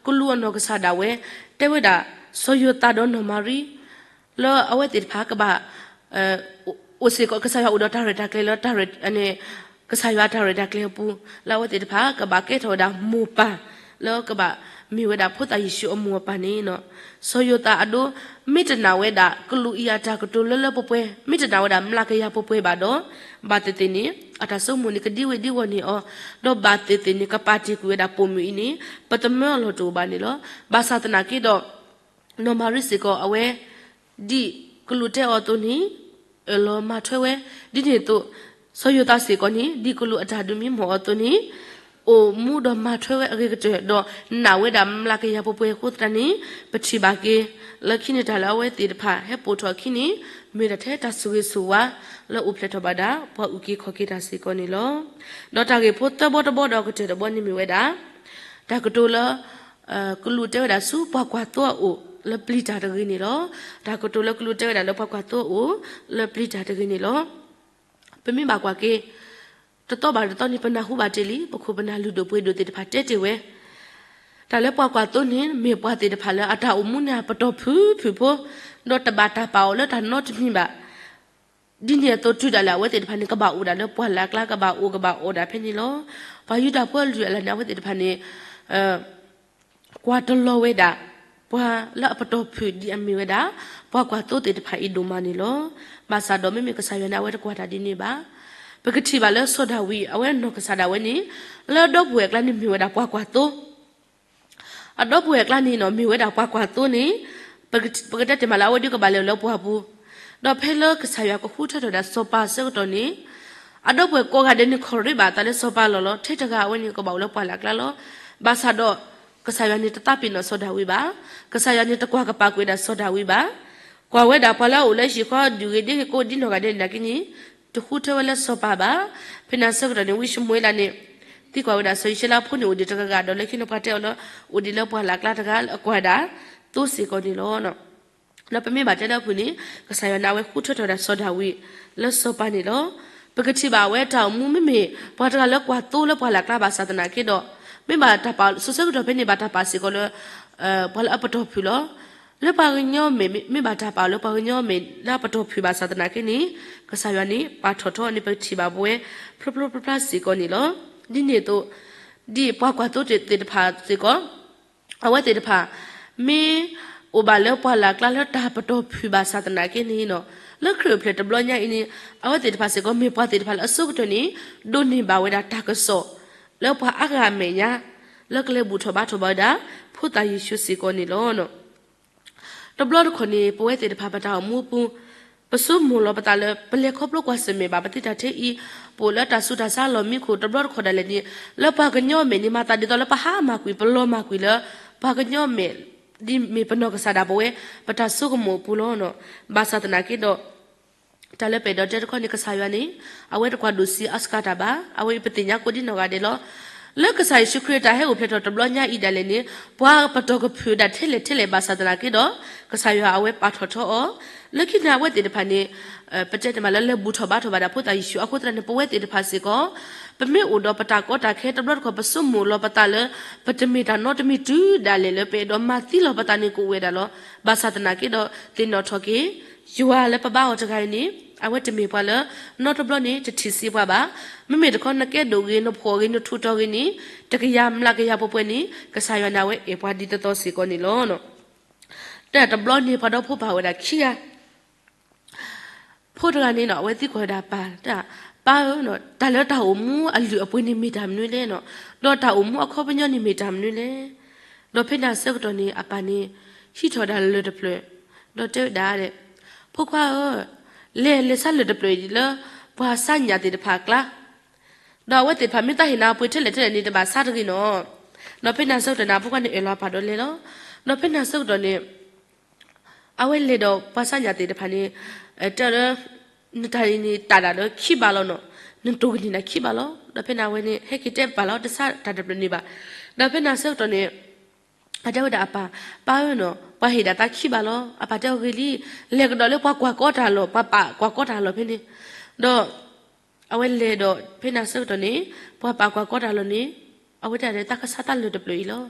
ကလူးအနီၢ်ကစၢ်ဒၣ်ဝဲ တဲဝဲဒၣ် စီၤယိၤသးဒီးနီၢ်မၤရံ လၢအဝဲသ့ၣ်တဖၣ်ကဘၣ် အိၣ်စ့ၢ်ကီး ကစၢ်ယွၤအိၣ်ဒီးတၢ်ရဲၣ်တၢ်ကျဲၤလၢတၢ်ရဲၣ် ကစၢ်ယွၤအတၢ်ရဲၣ်တၢ်ကျဲၤအပူၤ လၢအဝဲသ့ၣ်တဖၣ်ကဘၣ်ကဲထီၣ်ဝဲဒၣ်မိၢ်ပၢ် လၢကဘၣ်မ့ၢ်ဝဲဒၣ်ဖိသၣ်ယ့ၣ်ၡူးအမိၢ်အပၢ်န့ၣ် စီၤယိၤသးအဒိ မ့ၢ်တနာ်ဝဲဒၣ်ကလူးအံၤအတၢ်ကတိၤလၢလၢပှဲၤပှဲၤ မ့ၢ်တနာ်ဝဲဒၣ်မျးကယၤပှဲၤပှဲၤဘၣ်ဒီး ဘၣ်သ့ၣ်သ့ၣ်န့ၣ် အတၢ်ဆိကမိၣ်န့ၣ် ကဒံဝ့ၤဒံဝီၤန့ၢ်အီၤ, ဒီးဘၣ်သ့ၣ်သ့ၣ်န့ၣ် ကပာ်တ့ၢ်ကွံာ်ဝဲဒၣ်ပိာ်မုၣ်အံၤန့ၣ် ပသမၢအလီၢ်တအိၣ်ဘၣ်န့ၣ်လီၤ. ဘၣ်ဆၣ်သနာ်က့ဒီး နီၢ်မၤရံစ့ၢ်ကီးအဝဲ ဒ်ကလူးတဲအီၤအသိးန့ၣ် အၢၣ်လီၤမၤထွဲဝဲ, ဒ်န့ၣ်အသိး စီၤယိၤသးစ့ၢ်ကီးန့ၣ် ဒ်ကလူးအတၢ်ဒုးမံမီၢ်အီၤအသိးန့ၣ် အိၣ်မူဒီးမၤထွဲဝဲအဂ့ၤကတၢၢ် ဒီးနာ်ဝဲဒၣ်မျးကယၤပှဲၤပှဲၤအဃိသတးန့ၣ် ပထံၣ်ဘၣ်က့ၤ လၢခံန့ၣ်တၢ်လၢအဝဲသ့ၣ်တဖၣ်ဟဲပိာ်ထီၣ်အခံန့ၣ် မ့ၢ်ဒၣ်ထဲတၢ်ဆိၣ်ဂ့ၤဆိၣ်ဝါ လၢအိၣ်ဖျဲၣ်ထီၣ်ဘၣ်ဒၣ် ပှၤအုၣ်က့ၤခီၣ်က့ၤတၢ်စ့ၢ်ကီးန့ၣ်လီၤ. ဒီးတၢ်ဂ့ၢ်ဖိသၢဘီတဘီဒီးအကတၢၢ်တဘီန့ၣ်မ့ၢ်ဝဲဒၣ် တၢ်ကတိၤလၢ ကလူးတဲဝဲဒၣ်ဆူပှၤကွၢ်သိအအိၣ် လၢပျံၤတၢ်တဂ့ၤန့ၣ်လီၤ. တၢ်ကတိၤလၢကလူးတဲဝဲဒၣ်လၢပှၤကွၢ်သိအအိၣ် လၢပျံၤတၢ်တဂ့ၤန့ၣ်လီၤ. ပမ့ၢ်ဘၣ်ကွၢ်က့ၤ တသီဘၣ်တသီန့ၣ် ပနၢ်ဟူဘၣ်တ့ၢ်လံ ပခိၣ်ပနၢ်လုၢ်ဒိၣ်ပှ့ၤဒိၣ်သ့ၣ်တဖၣ်တဲတ့ၢ်ဝဲ တၢ်လၢပှၤကွၢ်သိန့ၣ် မ့ၢ်ပှၤသ့ၣ်တဖၣ်လၢအတၢ်အိၣ်မူန့ၣ် အပတီၢ်ဖုၣ်ဖုၣ်ဖိ ဒီးတဘၣ်တၢ်ပာ်အီၤလၢတၢ်နီတမံၤဘၣ်. ဒ်န့ၣ်အသိးတုၤဒၣ်လဲာ်အဝဲသ့ၣ်တဖၣ်န့ၣ် ကဘၣ်အိၣ်ဒၣ်လၢပှၢ်လၢ်အကျါ ကဘၣ်အိၣ်ကဘၣ်အီၣ်ဒၣ်ဖဲန့ၣ်လီၤ. ပှၤယူဒၤဖိအလုၢ်အလၢ်န့ၣ် အဝဲသ့ၣ်တဖၣ်န့ၣ် ကွၢ်တလီၤဝဲဒၣ် ပှၤလၢအပတီၢ်ဖုၣ်ဒ်အမ့ၢ်ဝဲဒၣ် ပှၤကွၢ်သိသ့ၣ်တဖၣ်အံၤဒိၣ်မးန့ၣ်လီၤ. ဘၣ်ဆၣ်ဒီးမ့မ့ၢ်ကစၢ်ယွၤန့ၣ် အဝဲတကွၢ်တၢ်ဒ်န့ၣ်ဘၣ်. ပကထံၣ်ဘၣ်လၢစီၤဒၤဝံး အဝဲနီၢ်ကစၢ်ဒၣ်ဝဲန့ၣ် လၢအဒီပုၢ်ဝဲၢ်အကျါန့ၣ်မ့ၢ်ဝဲဒၣ်ပှၤကွၢ်သိ အဒီပုၢ်ဝဲၢ်အကျါန့ၣ်နီၤ မ့ၢ်ဝဲဒၣ်ပှၤကွၢ်သိန့ၣ် ပကတဲတ့ၢ်မးလၢအဝဲဒုးကဘၣ်လဲၤလၢပှၢ်ပူၤ, ဒီးဖဲလၢကစၢ်ယွၤကဃုထၢထီၣ်ဝဲဒၣ်စီၤပၤအဆၢကတီၢ်န့ၣ်, အဒီပုၢ်ဝဲၢ်ကိးဂၤဒဲးန့ၣ် ခီၣ်ရ့ဘၣ်အသးလၢစီၤပၤလီၢ်လီၤ. ထဲတဂၤအဝဲန့ၣ်ကဘၣ်အိၣ်လၢပှၢ်လၢ်ကျါလီၤ. ဘၣ်ဆၣ်ဒီး ကစၢ်ယွၤန့ၣ်တသးပ့ၤနီၣ်စီၤဒၤဝံးဘၣ်. ကစၢ်ယွၤန့ၣ်တကွၢ်ကပာ်ကွံာ်ဝဲဒၣ်စီၤဒၤဝံးဘၣ်. ကွၢ်ဝဲဒၣ်ပှၤလၢအအိၣ်လၢဟံၣ်ဃီဒုၣ်ဂ့ၤဒ့ဂ့ၤကိးဒ်နီၢ်ဂၤဒဲးန့ၣ်နာ်က့န့ၣ်, တဃုထၢဝဲလၢစီၤပၤဘၣ်. ဖဲန့ၣ်အဆၢကတီၢ်န့ၣ် ဝံၡမူၤအ့လးန့ၣ် သံကွၢ်ဝဲဒၣ်စီၤအံၣ်စရ့လးဖိန့ၣ်အိၣ်ဒံးတဂၤဂၤဒီး လၢခံန့ၣ်ပှၤတဲအီၤလၢ အိၣ်ဒံးလၢပှၢ်လၢ်ကျါတဂၤလၢအကွၢ်ဒၣ်သိစ့ၢ်ကီးန့ၣ်လီၤ. ဒီးပမ့ၢ်ဘၣ်တဲလၢအပူၤန့ၣ် ကစၢ်ယွၤန့ၣ် အဝဲဃုထၢထီၣ်ဝဲဒၣ်စီၤဒၤဝံးလၢစီၤပၤန့ၣ်လီၤ. ပကထံၣ်ဘၣ်အဝဲတၢ်အိၣ်မူမ့မ့ၢ် ပှၤတဂၤလၢကွၢ်သိလၢပှၢ်လၢ်ကျါဘၣ်ဆၣ်သနာ်က့ဒီး, မ့ၢ်ဘၣ်တၢ်ပာ် စိၤဆၢကတီၢ်ဖဲန့ၣ်ဘၣ်တၢ်ပာ်စ့ၢ်ကီးလၢ ပှၤလၢအပတီၢ်ဖုၣ်လီၤ. လၢပှၤကညီမဲာ် မ့ၢ်ဘၣ်တၢ်ပာ်အီၤလၢပှၤကညီမဲာ်လၢအပတီၢ်ဖုၣ်ဘၣ်ဆၣ်သနာ်က့န့ၣ်, ကစၢ်ယွၤန့ၣ် ပာ်ထီၣ်ထီန့ၣ် ပကထံၣ်ဘၣ်ပဝဲ ဖျိဖျိဖျါဖျါစ့ၢ်ကီးန့ၣ်လီၤ. ဒ်န့ၣ်အသိး, ဒ်ပှၤကွၢ်သိသ့ၣ်တဖၣ်စ့ၢ်ကီး အဝဲသ့ၣ်တဖၣ် မ့ၢ်အိၣ်ဘၣ်လၢပှၢ်လၢ်ကျါလၢတၢ်ပတီၢ်ဖုၣ်ဘၣ်ဆၣ်သနာ်က့န့ၣ်လီၤ. လၢခရံာ်အိၣ်ဖျဲၣ်တဘျီညါအံၤန့ၣ် အဝဲသ့ၣ်တဖၣ်စ့ၢ်ကီး မ့ၢ်ပှၤသ့ၣ်တဖၣ်လၢအဆိကတၢၢ်န့ၣ် ဒိးန့ၢ်ဘၣ်ဝဲဒၣ်တၢ်ကစီၣ် လၢပှၤအါဂၤအမဲာ်ညါ လၢကလဲၤဘူၣ်ထီၣ်ဘါထီၣ်ဘၣ်ဝဲဒၣ် ဖိသၣ်ယ့ၣ်ၡူးစ့ၢ်ကီးန့ၣ်လီၤ. တဘျီတခီၣ်န့ၣ် ပဝဲသ့ၣ်တဖၣ်ပတၢ်အိၣ်မူအပူၤ ပဆိကမိၣ်လီၤပသးလၢ ပလဲၤခီဖျိကွၢ်ဆၢၣ်မဲာ်ဘၣ်ပသံတၢ်ထဲအံၤ, ပအိၣ်လၢတၢ်ဆူးတၢ်ဆါလီၢ်မံခိၣ် တဘျီတခီၣ်ဒၣ်လဲာ်န့ၣ် လၢပှၤကညီအမဲာ်န့ၣ် မၤသးဒ်သိးလၢပဟးမၤကွံာ် ပလီၤမၢ်ကွံာ်လၢ ပှၤကညီအမဲာ် ဒ်မ့ၢ်ပနီၢ်ကစၢ်ဒၣ်ပဝဲ ပတၢ်ဆိကမိၣ်အပူၤလီၤ. ဘၣ်ဆၣ်သနာ်က့ဒီး တၢ်လၢပအဲၣ်ဒိးတဲတခီန့ၣ် ကစၢ်ယွၤန့ၣ် အဝဲတကွၢ်ဒိၣ်ဆံးအါစှၤတၢ်ဘၣ်. အဝဲအံၤပသ့ၣ်ညါကိးဒ်နီၢ်ဂၤဒဲးလီၤ. လၢကစၢ်ယ့ၣ်ၡူးခရံာ်အတၢ်ဟဲအိၣ်ဖျဲၣ်ထီၣ်တဘျီညါအံၤဒၣ်လဲာ်န့ၣ် ပှၤပတီၢ်ကဖုၣ်ဝဲဒၣ်ထဲလဲၣ်ထဲလဲၣ်ဘၣ်ဆၣ်သနာ်က့ဒီး ကစၢ်ယွၤအဝဲပာ်ထီၣ်ထီအီၤ လၢခံန့ၣ်အဝဲသ့ၣ်တဖၣ်န့ၣ် ပတဲန့ၣ်မးလၢလဲၤဘူၣ်ထီၣ်ဘါထီၣ်ဘၣ်ဒၣ်ဖိသၣ်ယ့ၣ်ၡူးအဃိသတးန့ၣ် ပဝဲသ့ၣ်တဖၣ်စ့ၢ်ကီး ပမ့ၢ်အိၣ်ဒီးပတၢ်ကီတၢ်ခဲတဘျီတခီၣ် ပဆိကမိၣ်လီၤပသးလၢ ပတမ့ၢ်တၢ်နီတမံၤတုၤဒၣ်လဲာ်လၢပအဲၣ်ဒိးမၤသံလီၤပသးန့ၣ်ကအိၣ်ဝဲဒၣ်လီၤ. ဘၣ်ဆၣ်သနာ်က့ဒီး သ့ၣ်နီၣ်ထီၣ်က့ၤ ယွၤလၢပဘါအီၤတဂၤအံၤန့ၣ် အဝဲတမ့ၢ်ပှၤလၢ နီတဘျီန့ၣ် တထံၣ်ဆံးပှၤဘၣ်. မ့မ့ၢ်တခီ နကဲဒိၣ်ဂ့ၤ နဖှီၣ်ဂ့ၤ နထူးတီၤဂ့ၤန့ၣ် တကယၤမျးကယၤပှဲၤပှဲၤန့ၣ် ကစၢ်ယွၤန့ၣ်အဝဲအဲၣ်ပှၤဒ်သိးသိးစ့ၢ်ကီးန့ၣ်လီၤ. တၢ်တဘျီန့ၣ် ပှၤဒီဖိပၢ်ဝဲဒၣ်ခံဂၤ ဖိတဂၤန့ၣ်နီၤ အဝဲသံကွၢ်ဝဲဒၣ်ပၢ်, ပၢ်ဧၢ, တၢ်လၢတၢ်အိၣ်မူအလုၢ်အပှ့ၤန့ၣ်မ့ၢ်တၢ်မနုၤလဲၣ်နီၤ, ဒီးတၢ်အိၣ်မူအခီပညီန့ၣ်မ့ၢ်တၢ်မနုၤလဲၣ်. ဒီးဖဲန့ၣ်အဆၢကတီၢ်န့ၣ် အပၢ်န့ၣ် ဟံးထီၣ်ဝဲဒၣ်လၢၢ်တဖျၢၣ်, ဒီးတဲဝဲဒၣ်, ဖိခွါဧၢ, လဲၤလဲၤဆါလၢၢ်တဖျၢၣ်အံၤလၢ ပှၤဆါညၣ်သ့ၣ်တဖၣ်အကျါ ဒီးအဝဲသ့ၣ်တဖၣ်မ့ၢ်သးဟ့ၣ်နၤအပှ့ၤထဲလဲၣ်ထဲလဲၣ်န့ၣ် တဘၣ်ဆါတဂ့ၤနီၤ. ဒီးဖဲန့ၣ်အဆၢကတီၢ်န့ၣ် အဖိခွါန့ၣ်အၢၣ်လီၤအပၢ်ဒီးလဲၤလီၤ. ဒီးဖဲန့ၣ်အဆၢကတီၢ်န့ၣ် အဝဲလဲၤဒီးပှၤဆါညၣ်သ့ၣ်တဖၣ်န့ၣ် တဲလၢ နတၢ်န့ၣ်တၢ်ဒၣ်ဒီးခံဘးလီၤနီၤ, နတိၢ်ကန့ၢ်နၤခံဘးလီၤ. ဒီးဖဲန့ၣ်အဝဲန့ၣ် ဟဲက့ၤတဲပၢ်လီၤ တဆါတၢ်တဖျၢၣ်န့ၣ်ဘၣ်. ဒီးဖဲန့ၣ်အဆၢကတီၢ်န့ၣ် အတဲဝဲဒၣ်အပၢ်, ပၢ်ဧၢနီၤ, ပှၤဟ့ၣ်ဒၣ်သးခံဘးလီၤ. အပၢ်တဲအီၤဂ့ၤလံ, လဲၤကဒီးလၢပှၤကွၢ်ကီတၢ်လီၢ်, ပှၤပာ်ကွၢ်ကီတၢ်လီၢ်ဖဲန့ၣ်. ဒီး အဝဲလဲၤဒီး ဖဲန့ၣ်အဆၢကတီၢ်န့ၣ် ပှၤပာ်ကွၢ်ကီတၢ်လီၢ်န့ၣ် အဝဲတဲဒၣ်သးကဆါသးလၢၢ်တဖျၢၣ်အံၤလီၤ.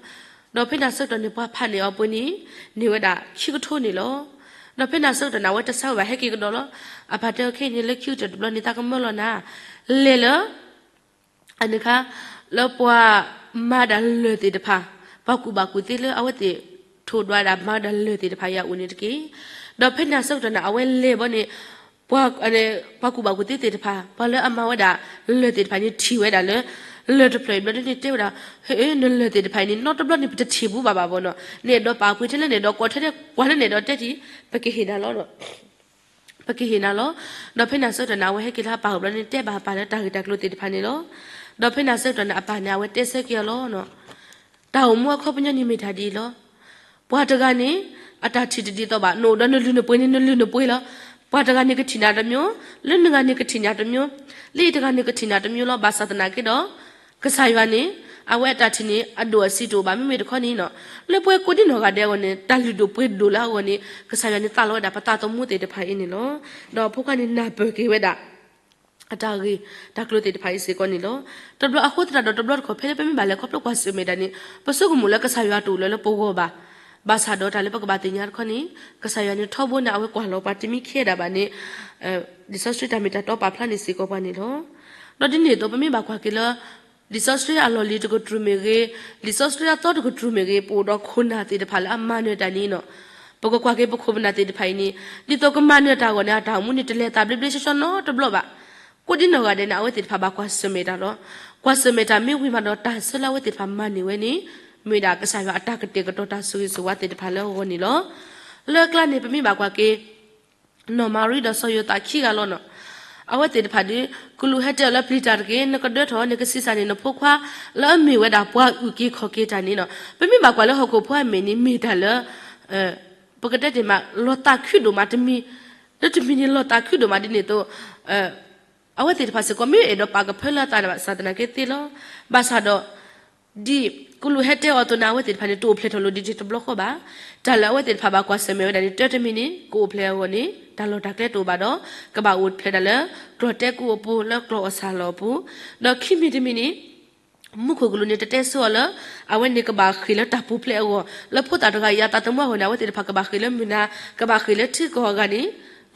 ဒီးဖဲန့ၣ်အဆၢကတီၢ်န့ၣ် ပှၤဖးန့ၢ်အီၤပှ့ၤန့ၣ် န့ၢ်ဝဲဒၣ်ခံကထိန့ၣ်လီၤ. ဒီးဖဲန့ၣ်အဆၢကတီၢ်န့ၣ် အဝဲတဆါဝဲဘၣ် ဟဲက့ၤကဒီးလီၤ. အပၢ်တဲအီၤခဲအံၤန့ၣ် လၢခံကတၢၢ်တဘျီန့ၣ် သးကမၢလီၤနၤ, လဲၤလၢ အန့ၣ်ခါ လၢပှၤမၤဒၣ်လၢၢ်သ့ၣ်တဖၣ်, ပှၤကူၣ်ဘၣ်ကူၣ်သ့လၢအဝဲသ့ၣ် ထိၣ်ဒွးဒၣ်မၤဒၣ်လၢၢ်သ့ၣ်တဖၣ်အံၤအအိၣ်န့ၣ်တက့ၢ်. ဒီးဖဲန့ၣ်အဆၢကတီၢ်န့ၣ် အဝဲလဲၤဘီန့ၣ် ပှၤ ပှၤကူၣ်ဘၣ်ကူၣ်သ့သ့ၣ်တဖၣ် ပှၤလၢအမၤဝဲဒၣ်လၢၢ်သ့ၣ်တဖၣ်န့ၣ် ထံၣ်ဝဲဒၣ်လၢ လၢၢ်တဖျၢၣ်အံၤဘျီဒ်န့ၣ် တဲဝဲဒၣ်, ဟ့ နလၢၢ်သ့ၣ်တဖၣ်အံၤန့ၣ် နီတဘျီန့ၣ် ပတထံၣ်ဘူးဘၣ်ဘၣ်ဘီနီၤ, နအဲၣ်ဒိးပာ်ပှ့ၤထဲလဲၣ် နအဲၣ်ဒိးကိးထဲလဲၣ် ပှၤလၢနအဲၣ်ဒိးတဲတ့ၢ် ပကဟ့ၣ်နၤလီၤ ပကဟ့ၣ်နၤလီၤ. ဒီးဖဲန့ၣ်အဆၢကတီၢ်န့ၣ် အဝဲဟဲက့ၤလၢအပၢ်အအိၣ်ဘျီန့ၣ် တဲဘၣ်အပၢ်လၢတၢ်ဂ့ၢ်တၢ်ကျိၤသ့ၣ်တဖၣ်န့ၣ်လီၤ. ဒီးဖဲန့ၣ်အဆၢကတီၢ်န့ၣ် အပၢ်န့ၣ် အဝဲတဲဆၢက့ၤအီၤလီၤ. တၢ်အိၣ်မူအခီပညီန့ၣ်မ့ၢ်တၢ်ဒ်အံၤလီၤ. ပှၤတဂၤန့ၣ် အတၢ်ထံၣ်တဒ်သိးဘၣ်, နအိၣ်ဒီးနလုၢ်နပှ့ၤန့ၣ် နလုၢ်နပှ့ၤလီၤ. ပှၤတဂၤန့ၣ်ကထံၣ်နၤတမျိုး, လၢနဂၤန့ၣ်ကထံၣ်နၤတမျိုး, လၢအံၤတဂၤန့ၣ်ကထံၣ်နၤတမျိုးလီၤ. ဘၣ်ဆၣ်သနာ်က့ဒီး ကစၢ်ယွၤန့ၣ် အဝဲအတၢ်ထံၣ်န့ၣ် အဒိၣ်အဆံးတအိၣ်ဘၣ်. မ့မ့ၢ်တခီန့ၣ်နီၤ လၢပဝဲကိးဒံနီၢ်ဂၤဒဲးအဂီၢ်န့ၣ် တၢ်လုၢ်ဒိၣ်ပှ့ၤဒိၣ်လၢအဂီၢ်န့ၣ် ကစၢ်ယွၤန့ၣ်သးလီဝဲဒၣ်ပသးသမူသ့ၣ်တဖၣ်အံၤန့ၣ်လီၤ. ဒီးအဖိခွါန့ၣ်နၢ်ပၢၢ်က့ၤဝဲဒၣ် အတၢ်ဂ့ၢ်တၢ်ကျိၤသ့ၣ်တဖၣ်အံၤစ့ၢ်ကီးန့ၣ်လီၤ. တဘျီအဃိသတးဒီးတဘျီတခီၣ် ဖဲလၢပမ့ၢ်ဘၣ်လဲၤခီဖျိကွၢ်ဆၢၣ်မဲာ်ဒၣ်န့ၣ် ပဆိကမိၣ်လၢကစၢ်ယွၤတအိၣ်လၢၤလၢပဂီၢ်ဘၣ်. ဘၣ်ဆၣ်ဒီးတၢ်လၢပကဘၣ်သ့ၣ်ညါတခီန့ၣ် ကစၢ်ယွၤန့ၣ်ထီဘိန့ၣ် အဝဲကွၢ်လီၤပှၤတမံၤခဲဒၣ်ဘၣ်န့ၣ် လံာ်စီဆှံတၢ်မ့ၢ်တၢ်တီပာ်ဖျါန့ၣ်စ့ၢ်ကီးပှၤန့ၣ်လီၤ. ဒီးဒ်န့ၣ်အသိး ပမ့ၢ်ဘၣ်ကွၢ်က့ၤလၢ လံာ်စီဆှံအလီၢ်လံၤတကတြူၢ်မ့ၢ်ဂ့ၤ, လံာ်စီဆှံအသီတကတြူၢ်မ့ၢ်ဂ့ၤ, ပအိၣ်ဒီးခိၣ်နၢ်သ့ၣ်တဖၣ်လၢအမၤနၢၤတၢ်န့ၣ်နီၤ, ပကကွၢ်က့ၤပခိၣ်ပနၢ်သ့ၣ်တဖၣ်အံၤန့ၣ် ဒ်သိးကမၤနၢၤတၢ်အဂီၢ်န့ၣ် အတၢ်အိၣ်မူန့ၣ် တလဲၤသးဘျ့ဘျ့ဆှီဆှီနီတဘျီဘၣ်. ကိးဒ်နီၢ်ဂၤဒဲးန့ၣ် အဝဲသ့ၣ်တဖၣ်ဘၣ်ကွၢ်ဆၢၣ်မဲာ်တၢ်လီၤ. ကွၢ်ဆၢၣ်မဲာ်တၢ်မ့ၢ်ဝံၤမးဒီး တၢ်ဆၢလၢအဝဲသ့ၣ်တဖၣ်မၤန့ၢ်ဝဲန့ၣ် မ့ၢ်ဝဲဒၣ်ကစၢ်ယွၤအတၢ်ကတဲာ်ကတီၤတၢ်ဆိၣ်ဂ့ၤဆိၣ်ဝါသ့ၣ်တဖၣ်လၢအဂီၢ်န့ၣ်လီၤ. လၢအကျါန့ၣ် ပမ့ၢ်ဘၣ်ကွၢ်က့ၤ နီၢ်မၤရံဒီးစီၤယိၤသးခံဂၤလီၤနီၤ. အဝဲသ့ၣ်တဖၣ်ဒီး ကလူးဟဲတဲအီၤလၢပျံၤတၢ်တဂ့ၤ, နကဒၢထီၣ် နကဆံးစၢ်န့ၢ်နဖိခွါ လၢအမ့ၢ်ဝဲဒၣ်ပှၤအုၣ်က့ၤခီၣ်က့ၤတၢ်န့ၣ်နီၤ. ပမ့ၢ်ဘၣ်ကွၢ်လၢဟီၣ်ခိၣ်ဖိအမဲာ်န့ၣ် မ့ၢ်တၢ်လၢ ပကတဲတ့ၢ်မး လီၤသးခုဒိၣ်မးတမံၤ, လၢတမံၤန့ၣ်လီၤသးခုဒိၣ်မးဒ်န့ၣ်အသိး အဝဲသ့ၣ်တဖၣ်စ့ၢ်ကီးမ့ၢ်အဲၣ်ဒိးပာ်ကဖၢလၢအသးဘၣ်ဆၣ်သနာ်က့သ့လီၤ. ဘၣ်ဆၣ်ဒီး ဒ်ကလူးဟဲတဲအီၤအသိးန့ၣ် အဝဲသ့ၣ်တဖၣ်န့ၣ် တအိၣ်ဖျဲၣ်ထီၣ်လိာ်ဒံးတဘျီဃီဘၣ်. တၢ်လၢအဝဲသ့ၣ်တဖၣ်ဘၣ်ကွၢ်ဆၢၣ်မဲာ်ဝဲဒၣ်န့ၣ် တၢတမံၤန့ၣ်ကအိၣ်ဖျဲၣ်အဂီၢ်န့ၣ် တၢ်လီၢ်တၢ်ကျဲတအိၣ်ဘၣ်ဒီး ကဘၣ်အိၣ်ဖျဲၣ်ဒၣ်လၢ ကျီၢ်တဲကူအပူၤ လၢကျီၢ်အီၣ်ဆၣ်လီၢ်အပူၤ, ဒီးခံမံၤတမံၤန့ၣ် မူခိၣ်ကလူးန့ၣ်တတဲဆိအီၤလၢ အဝဲန့ၣ်ကဘၣ်ဃ့ၢ်လၢတၢ်ပူၤဖျဲးအဂီၢ် လၢဖိသၣ်တဂၤအံၤအသးသမူအဂီၢ်န့ၣ် အဝဲသ့ၣ်တဖၣ်ကဘၣ်ဃ့ၢ်လၢမုၢ်နၤ ကဘၣ်ဃ့ၢ်လၢထံကီၢ်အဂၤန့ၣ်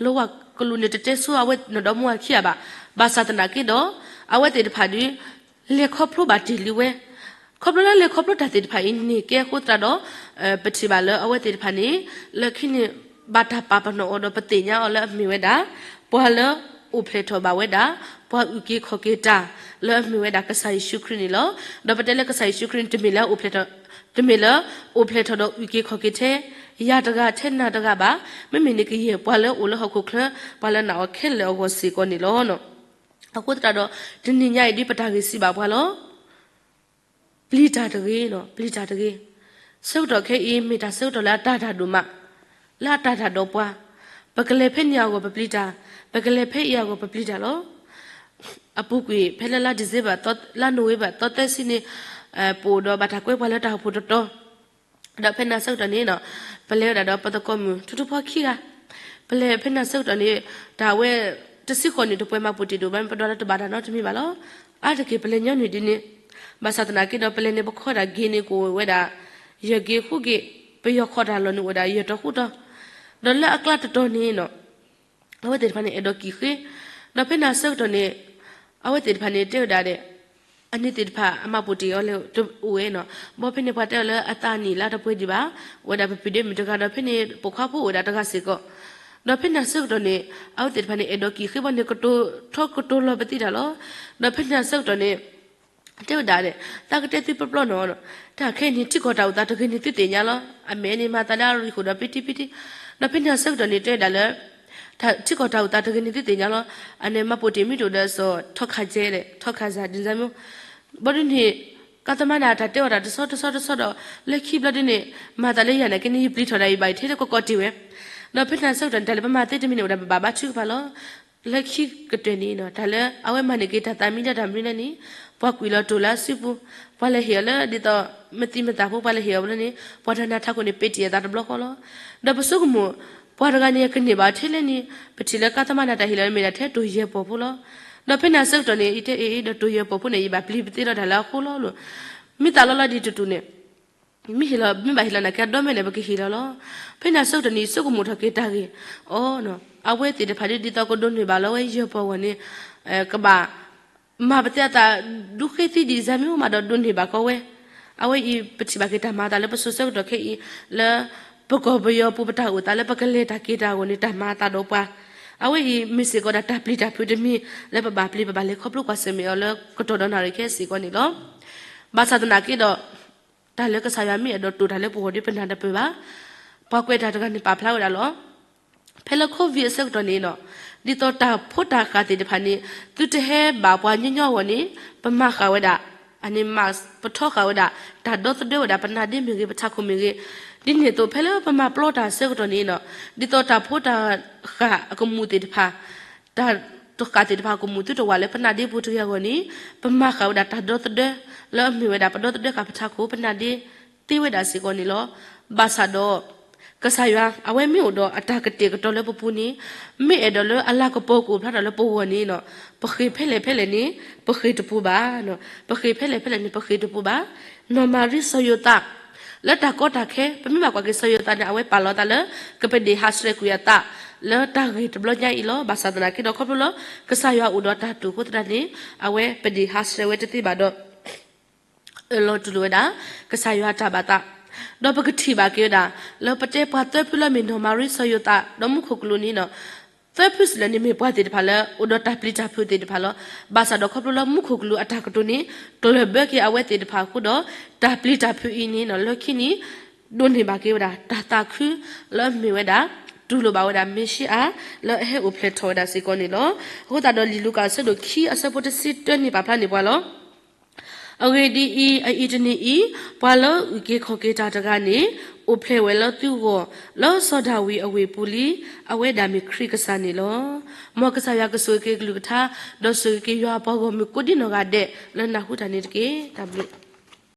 လၢဝဲကလူးန့ၣ်တတဲဆိအဝဲနီၢ်ဒီမါဝၤခံဂၤဘၣ်. ဘၣ်ဆၣ်သနာ်က့ဒီး အဝဲသ့ၣ်တဖၣ်ဒီး လဲၤခီဖျိဘၣ်တ့ၢ်လံဝဲ ခီဖျိလၢလဲၤခီဖျိတၢ်သ့ၣ်တဖၣ်အံၤန့ၣ် ကဲအဃိသတးဒီး ပထံၣ်ဘၣ်လၢအဝဲသ့ၣ်တဖၣ်န့ၣ် လၢခံန့ၣ် ဘၣ်တၢ်ပာ်ပနီၣ်အီၤဒီးပသ့ၣ်ညါအီၤလၢအမ့ၢ်ဝဲဒၣ် ပှၤလၢအိၣ်ဖျဲၣ်ထီၣ်ဘၣ်ဝဲဒၣ် ပှၤအုၣ်က့ၤခီၣ်က့ၤတၢ် လၢအမ့ၢ်ဝဲဒၣ်ကစၢ်ယ့ၣ်ၡူးခရံာ်န့ၣ်လီၤ. ဒီးပတဲလၢကစၢ်ယ့ၣ်ၡူးခရံာ်န့ၣ် တမ့ၢ်လၢအိၣ်ဖျဲၣ်ထီၣ် တမ့ၢ်လၢအိၣ်ဖျဲၣ်ထီၣ်ဒီးအုၣ်က့ၤခီၣ်က့ၤထဲ ယၤတဂၤထဲနၤတဂၤဘၣ်. မ့မ့ၢ်န့ၣ်ကယဲၢ်ပှၤလၢအိၣ်လၢဟီၣ်ခိၣ်ချၢ ပှၤလၢနာ်အီၤခဲလၢာ်အဂီၢ်စ့ၢ်ကီးန့ၣ်လီၤ. အဃိသတးဒီး တနံၤညါအံၤဒ်ပတၢ်ဂ့ၢ်စံးဘၣ်ပှၤလီၤ ပျံၤတၢ်တဂ့ၤ, ပျံၤတၢ်တဂ့ၤ. ဆၢကတီၢ်ခဲအံၤ မ့ၢ်တၢ်ဆၢကတီၢ်လၢအတၢ်တၢ်ဒိၣ်မး, လၢအတၢ်တၢ်ဒီးပှၤ, ပကလဲၤဖဲန့ၣ်အဂီၢ်ပပျံၤတၢ်, ပကလဲၤဖဲအံၤအဂီၢ်ပပျံၤတၢ်လီၤ. အပူၤကွံာ် ဖဲလၢလါ December လါ November သီသၢဆံန့ၣ် ပအိၣ်ဒီးဘၣ်တၢ်ကွဲပှၤလၢတၢ်အိၣ်ဖှိၣ်တတီၤ ဒီးဖဲန့ၣ်ဆၢကတီၢ်န့ၣ် ပလဲၤဝဲဒၣ်ဒီးပသကိးမုၣ်ထူထူဖီခံဂၤ, ပလဲၤဖဲန့ၣ်ဆၢကတီၢ်န့ၣ် တၢ်ဝဲ တဆံဃိးနံၣ်တပှဲၤမၤပူၤတ့ၢ်ဒိၣ်ဘၣ် ပဒွးလၢတဘၣ်တၢ်နီတမံၤဘၣ်လီၤ. အါတက့ၢ်ပလဲၤညီနုၢ်ဒ်န့ၣ်, ဘၣ်ဆၣ်သနာ်က့ဒီး ပလဲၤန့ၣ်ပခီဒၣ်ဂ့ၤန့ၣ်ကအိၣ်ဝဲဒၣ် ယဲၢ်ဂ့ၤဃုဂ့ၤ, ပယီၤခီတၢ်လီၢ်န့ၣ်အိၣ်ဝဲဒၣ်ယဲၢ်တီၤဃုတီၤ, ဒီးလၢအကျါတတီၤန့ၣ် အဝဲသ့ၣ်တဖၣ်န့ၣ် အဲၣ်ဒိးကံၣ်ဃ့, ဒီးဖဲန့ၣ်ဆၢကတီၢ်န့ၣ် အဝဲသ့ၣ်တဖၣ်န့ၣ် တဲဝဲဒၣ်ဒီး အန့ၣ်သ့ၣ်တဖၣ်အမၤပူၤတ့ၢ်အီၤလၢတအိၣ်ဝဲနီၤ, ဘီဖဲန့ၣ်ပှၤတဲအီၤလၢအသးနံၣ်လၢတပှဲၤဒံးဘၣ်, အိၣ်ဝဲဒၣ်ပပံၤဒ့မုၣ်တဂၤဒီး ဖဲန့ၣ်ပိာ်ခွါဖိအိၣ်ဝဲဒၣ်တဂၤစ့ၢ်ကီး, ဒီးဖဲန့ၣ်ဆၢကတီၢ်န့ၣ် အဝဲသ့ၣ်တဖၣ်န့ၣ် အဲၣ်ဒိးကံၣ်ဃ့ဘီန့ၣ် ကတိၤထီကတိၤလီၤပသံတၢ်လီၤ. ဒီးဖဲန့ၣ်ဆၢကတီၢ်န့ၣ် တဲဝဲဒၣ်ဒီး သးကတဲသုပျီပျီနီၤ, တၢ်ခဲအံၤန့ၣ် ထံကီၢ်တၢ်အိၣ်သးတဂ့ၤန့ၣ် သုသ့ၣ်ညါလီၤ. အမဲာ်န့ၣ်မၤသးလၢအရံၣ်ဃုာ်ဒီးပံတံပံတံ, ဒီးဖဲန့ၣ်ဆၢကတီၢ်န့ၣ် တဲဝဲဒၣ်လၢ ထံကီၢ်တၢ်အိၣ်သးတဂ့ၤန့ၣ် သုသ့ၣ်ညါလီၤ. အန့ၣ်မၤပူၤတ့ၢ်မ့ၢ်တအိၣ်ဒီးစီၤထီခးကဲဒီး ထီခးစၢ်ဒ်န့ၣ်မ့ၢ်, ဘီဒ်န့ၣ် ကါသမါန့ၣ် တၢ်တဲအီၤတၢ်တဆီတဆီတဆီဒီး လၢခံဘျီဒ်န့ၣ် မၤသးလၢယၤနာ်က့န့ၣ် ယပျံၤထီၣ်ဒၣ်အံၤဘၣ် ယထဲတကီကီးတ့ၢ်ဝဲ, ဒီးဖဲန့ၣ်ဆၢကတီၢ်န့ၣ် တၢ်လၢပမၤသ့တမံၤန့ၣ် အိၣ်ဒၣ်ပဘၣ်ဘါထုကဖၣ်လီၤ. လၢခံကတၢၢ်န့ၣ် တၢ်လၢအဝဲမၤန့ၢ်က့ၤတၢ်သးမံလၢတၢ်မနုၤလဲၣ်န့ၣ် ပှၤကွံာ်လီၤတိၢ်လၢအစုပူၤ, ပှၤလဲၤဟ့ၣ်အီၤလၢဒ်သိး မသံမသးဖိ ပှၤလဲၤဟ့ၣ်အီၤဘျီန့ၣ် ပှၤတၢ်နါထးခိၣ်န့ၣ် ပ့းတံၢ်အသးတဘျီဃီလီၤ. ဒီးပဆိကမိၣ် ပှၤတဂၤန့ၣ် ကန့ၢ်ဘၣ်ထဲလဲၣ်န့ၣ် ပထံၣ်လၢကါသမါန့ၣ် တၢ်ဟ့ၣ်လီၤမ့ၢ်ဒၣ်ထဲတိၢ်ယဲၢ်ပီၢ်ဖိလီၤ. ဒီးဖဲန့ၣ်ဆၢကတီၢ်န့ၣ် ယတဲအ့ၣ်အ့ၣ်ဒီးတိၢ်ယဲၢ်ပီၢ်ဖိန့ၣ် ယဘၣ်ပျံၤပသ့လီၤတၢ်လၢအဃိလီၤ. မ့ၢ်သးလီၤလီၤဒ်တတူၢ်န့ၣ် မ့ၢ်ဟ့ၣ်လီၤ မ့ၢ်ဘၣ်ဟ့ၣ်လီၤနာ်က့ အဒီမဲာ်န့ၣ် ပကဟ့ၣ်လီၤလီၤ. ဖဲန့ၣ်ဆၢကတီၢ်န့ၣ် ဆိကမိၣ်ထီၣ်က့ၤတၢ်ဂ့ၢ်, အီ အဝဲသ့ၣ်တဖၣ်ဒ်သိးကဒိးန့ၢ်ဘၣ်လၢအဝဲယဲၢ်ပီၢ်အဂီၢ်န့ၣ် ကဘၣ် မၤပသ့အသးဒူဃ့သံဒ်အံၤ မ့ၢ်အိၣ်မးဒီးဒိးန့ၢ်ဘၣ်ကီဝဲ, အဝဲအံၤပထံၣ်ဘၣ်က့ၤတၢ်မၤအသးလၢပစိၤဆၢကတီၢ်ခဲအံၤ လၢပကီၢ်ပယီၤပူၤ ပတၢ်အိၣ်သးလၢပကလဲၤတၢ်က့ၤတၢ်အဂီၢ်န့ၣ် တၢ်မၤအသးဒီးပှၤ, အဝဲအံၤမ့ၢ်စ့ၢ်ကီးဒၣ်တၢ်ပျံၤတၢ်ဖုးတမံၤ လၢပဘၣ်ပျံၤ ပဘၣ်လဲၤခီဖျိကွၢ်ဆၢၣ်မဲာ်အီၤလၢကတီၢ်ဒီးနၣ်ရံၣ်ခဲစ့ၢ်ကီးန့ၣ်လီၤ. ဘၣ်ဆၣ်သနာ်က့ဒီး တၢ်လၢကစၢ်ယွၤမ့ၢ်အဲၣ်ဒိးတိၢ်တၢ်လၢပဂီၢ်ဒီး ပနၢ်တပၢၢ်ဘၣ်. ပှၤကွဲးတၢ်တဂၤန့ၣ် ပာ်ဖျါဝဲဒၣ်လီၤ. ဖဲလၢ COVID အဆၢကတီၢ်န့ၣ် ဒ်သိးတၢ်ဖိတၢ်ဃၣ်သ့ၣ်တဖၣ်န့ၣ် သုတဟဲဘၣ်ပှၤညီညီအဂီၢ်န့ၣ် ပမၤဃာ်ဝဲဒၣ်, အန့ၣ်မၤပထီဃာ်ဝဲဒၣ် တၢ်ဒီသဒၢဝဲဒၣ် ပနါဒ့မ့ၢ်ဂ့ၤ ပထးခိၣ်မ့ၢ်ဂ့ၤ, ဒ်န့ၣ်အသိး ဖဲလၢပမၤပျီတၢ်အဆၢကတီၢ်န့ၣ် ဒ်သိးတၢ်ဖိတၢ်ဃၣ်အကမူၣ်သ့ၣ်တဖၣ် တၢ်တဃၣ်သ့ၣ်တဖၣ်အကမူၣ်သုတဝးလၢပနါဒ့ပူၤတဂ့ၤအဂီၢ်န့ၣ် ပမၤဃာ်ဝဲဒၣ်တၢ်ဒီသဒၢ လၢအမ့ၢ်ဝဲဒၣ်ပဒီသဒၢဃာ်ပထးခိၣ် ပနါဒ့သ့ဝဲဒၣ်စ့ၢ်ကီးန့ၣ်လီၤ. ဘၣ်ဆၣ်ဒီး ကစၢ်ယွၤ အဝဲမ့ၢ်အိၣ်ဒီးအတၢ်ကတဲာ်ကတီၤလၢပပူၤန့ၣ် မ့ၢ်အဲၣ်ဒိးလၢအလၤကပီၤကအိၣ်ဖျါထီၣ်လၢပဂီၢ်န့ၣ် ပဃ့ၢ်ဖဲလဲၣ်ဖဲလဲၣ်န့ၣ် ပဃ့ၢ်တပူၤဘၣ်. ပဃ့ၢ်ဖဲလဲၣ်ဖဲလဲၣ်န့ၣ် ပဃ့ၢ်တပူၤဘၣ်. နီၢ်မၤရံစီၤယိၤသး လၢတၢ်ကီတၢ်ခဲ ပမ့ၢ်ဘၣ်ကွၢ်က့ၤစီၤယိၤသးန့ၣ် အဝဲပာ်လီၤသးလၢ ကပဒ့ၣ်ဟးဆှဲးကွံာ်အသး လၢတၢ်ဂ့ၢ်တဘျီညါအံၤလီၤ. ဘၣ်ဆၣ်သနာ်က့ဒီး ခီဖျိလၢ ကစၢ်ယွၤအိၣ်ဒီးတၢ်တိာ်အဃိသတးန့ၣ် အဝဲပဒ့ၣ်ဟးဆှဲးဝဲတသ့ဘၣ်ဒီး အၢၣ်လီၤတူၢ်လိာ်ဝဲဒၣ် ကစၢ်ယွၤတၢ်ဘၣ်သး, ဒီးပကထံၣ်ဘၣ်က့ၤဝဲဒၣ် လၢပတဲပှၤသၢဖုလၢမ့ၢ်နီၢ်မၤရံစီၤယိၤသး ဒီးမူခိၣ်ကလူးန့ၣ် သၢဖုစ့ၢ်လၢန့ၣ်မ့ၢ်ပှၤသ့ၣ်တဖၣ်လၢ အိၣ်ဒီးတၢ်ပျံၤတၢ်ဖုးသ့ၣ်တဖၣ်လီၤ. ဘၣ်ဆၣ်ဒီးခီဖျိလၢမူခိၣ်ကလူးအတၢ်ကတိၤန့ၣ် ကျၢၢ်ဘၢက့ၤအဝဲသ့ၣ်တဖၣ်အဃိဒီး တၢ်ပျံၤတၢ်ဖုးအံၤန့ၣ် လၢခံန့ၣ် ဒိးန့ၢ်ဘၣ်က့ၤဝဲဒၣ် တၢ်သးခု လၢအမ့ၢ်ဝဲဒၣ် တူၢ်လိာ်ဘၣ်ဝဲဒၣ်မ့ၣ်ၡံအၤ လၢအဟဲအိၣ်ဖျဲၣ်ထီၣ်ဝဲဒၣ်စ့ၢ်ကီးန့ၣ်လီၤ. အဃိသတးဒီးလံာ်လူၤကၣ်အဆၢဒိၣ်ခံအဆၢဖိတဆံတၢန့ၣ်ပာ်ဖျါန့ၢ်ပှၤလီၤ. အဂ့ၢ်ဒ်အံၤ, အအံၤတနံၤအံၤ, ပှၤလၢအုၣ်က့ၤခီၣ်က့ၤတၢ်တဂၤန့ၣ် အိၣ်ဖျဲၣ်ဝဲလၢသုဂီၢ်, လၢစီၤဒၤဝံးအဝ့ၢ်ပူၤလံ. အဝဲဒၣ်မ့ၢ်ခရံာ်ကစၢ်န့ၣ်လီၤ. မ်ကစၢ်ယွၤကဆိၣ်ဂ့ၤက့ၤကလုၢ်ကထါ, ဒီးဆိၣ်ဂ့ၤက့ၤယွၤအပှၤဂီၢ်မုၢ်ကိးဒံနီၢ်ဂၤဒဲး လၢနၢ်ဟူတၢ်န့ၣ်တက့ၢ်. တၢ်ဘျုး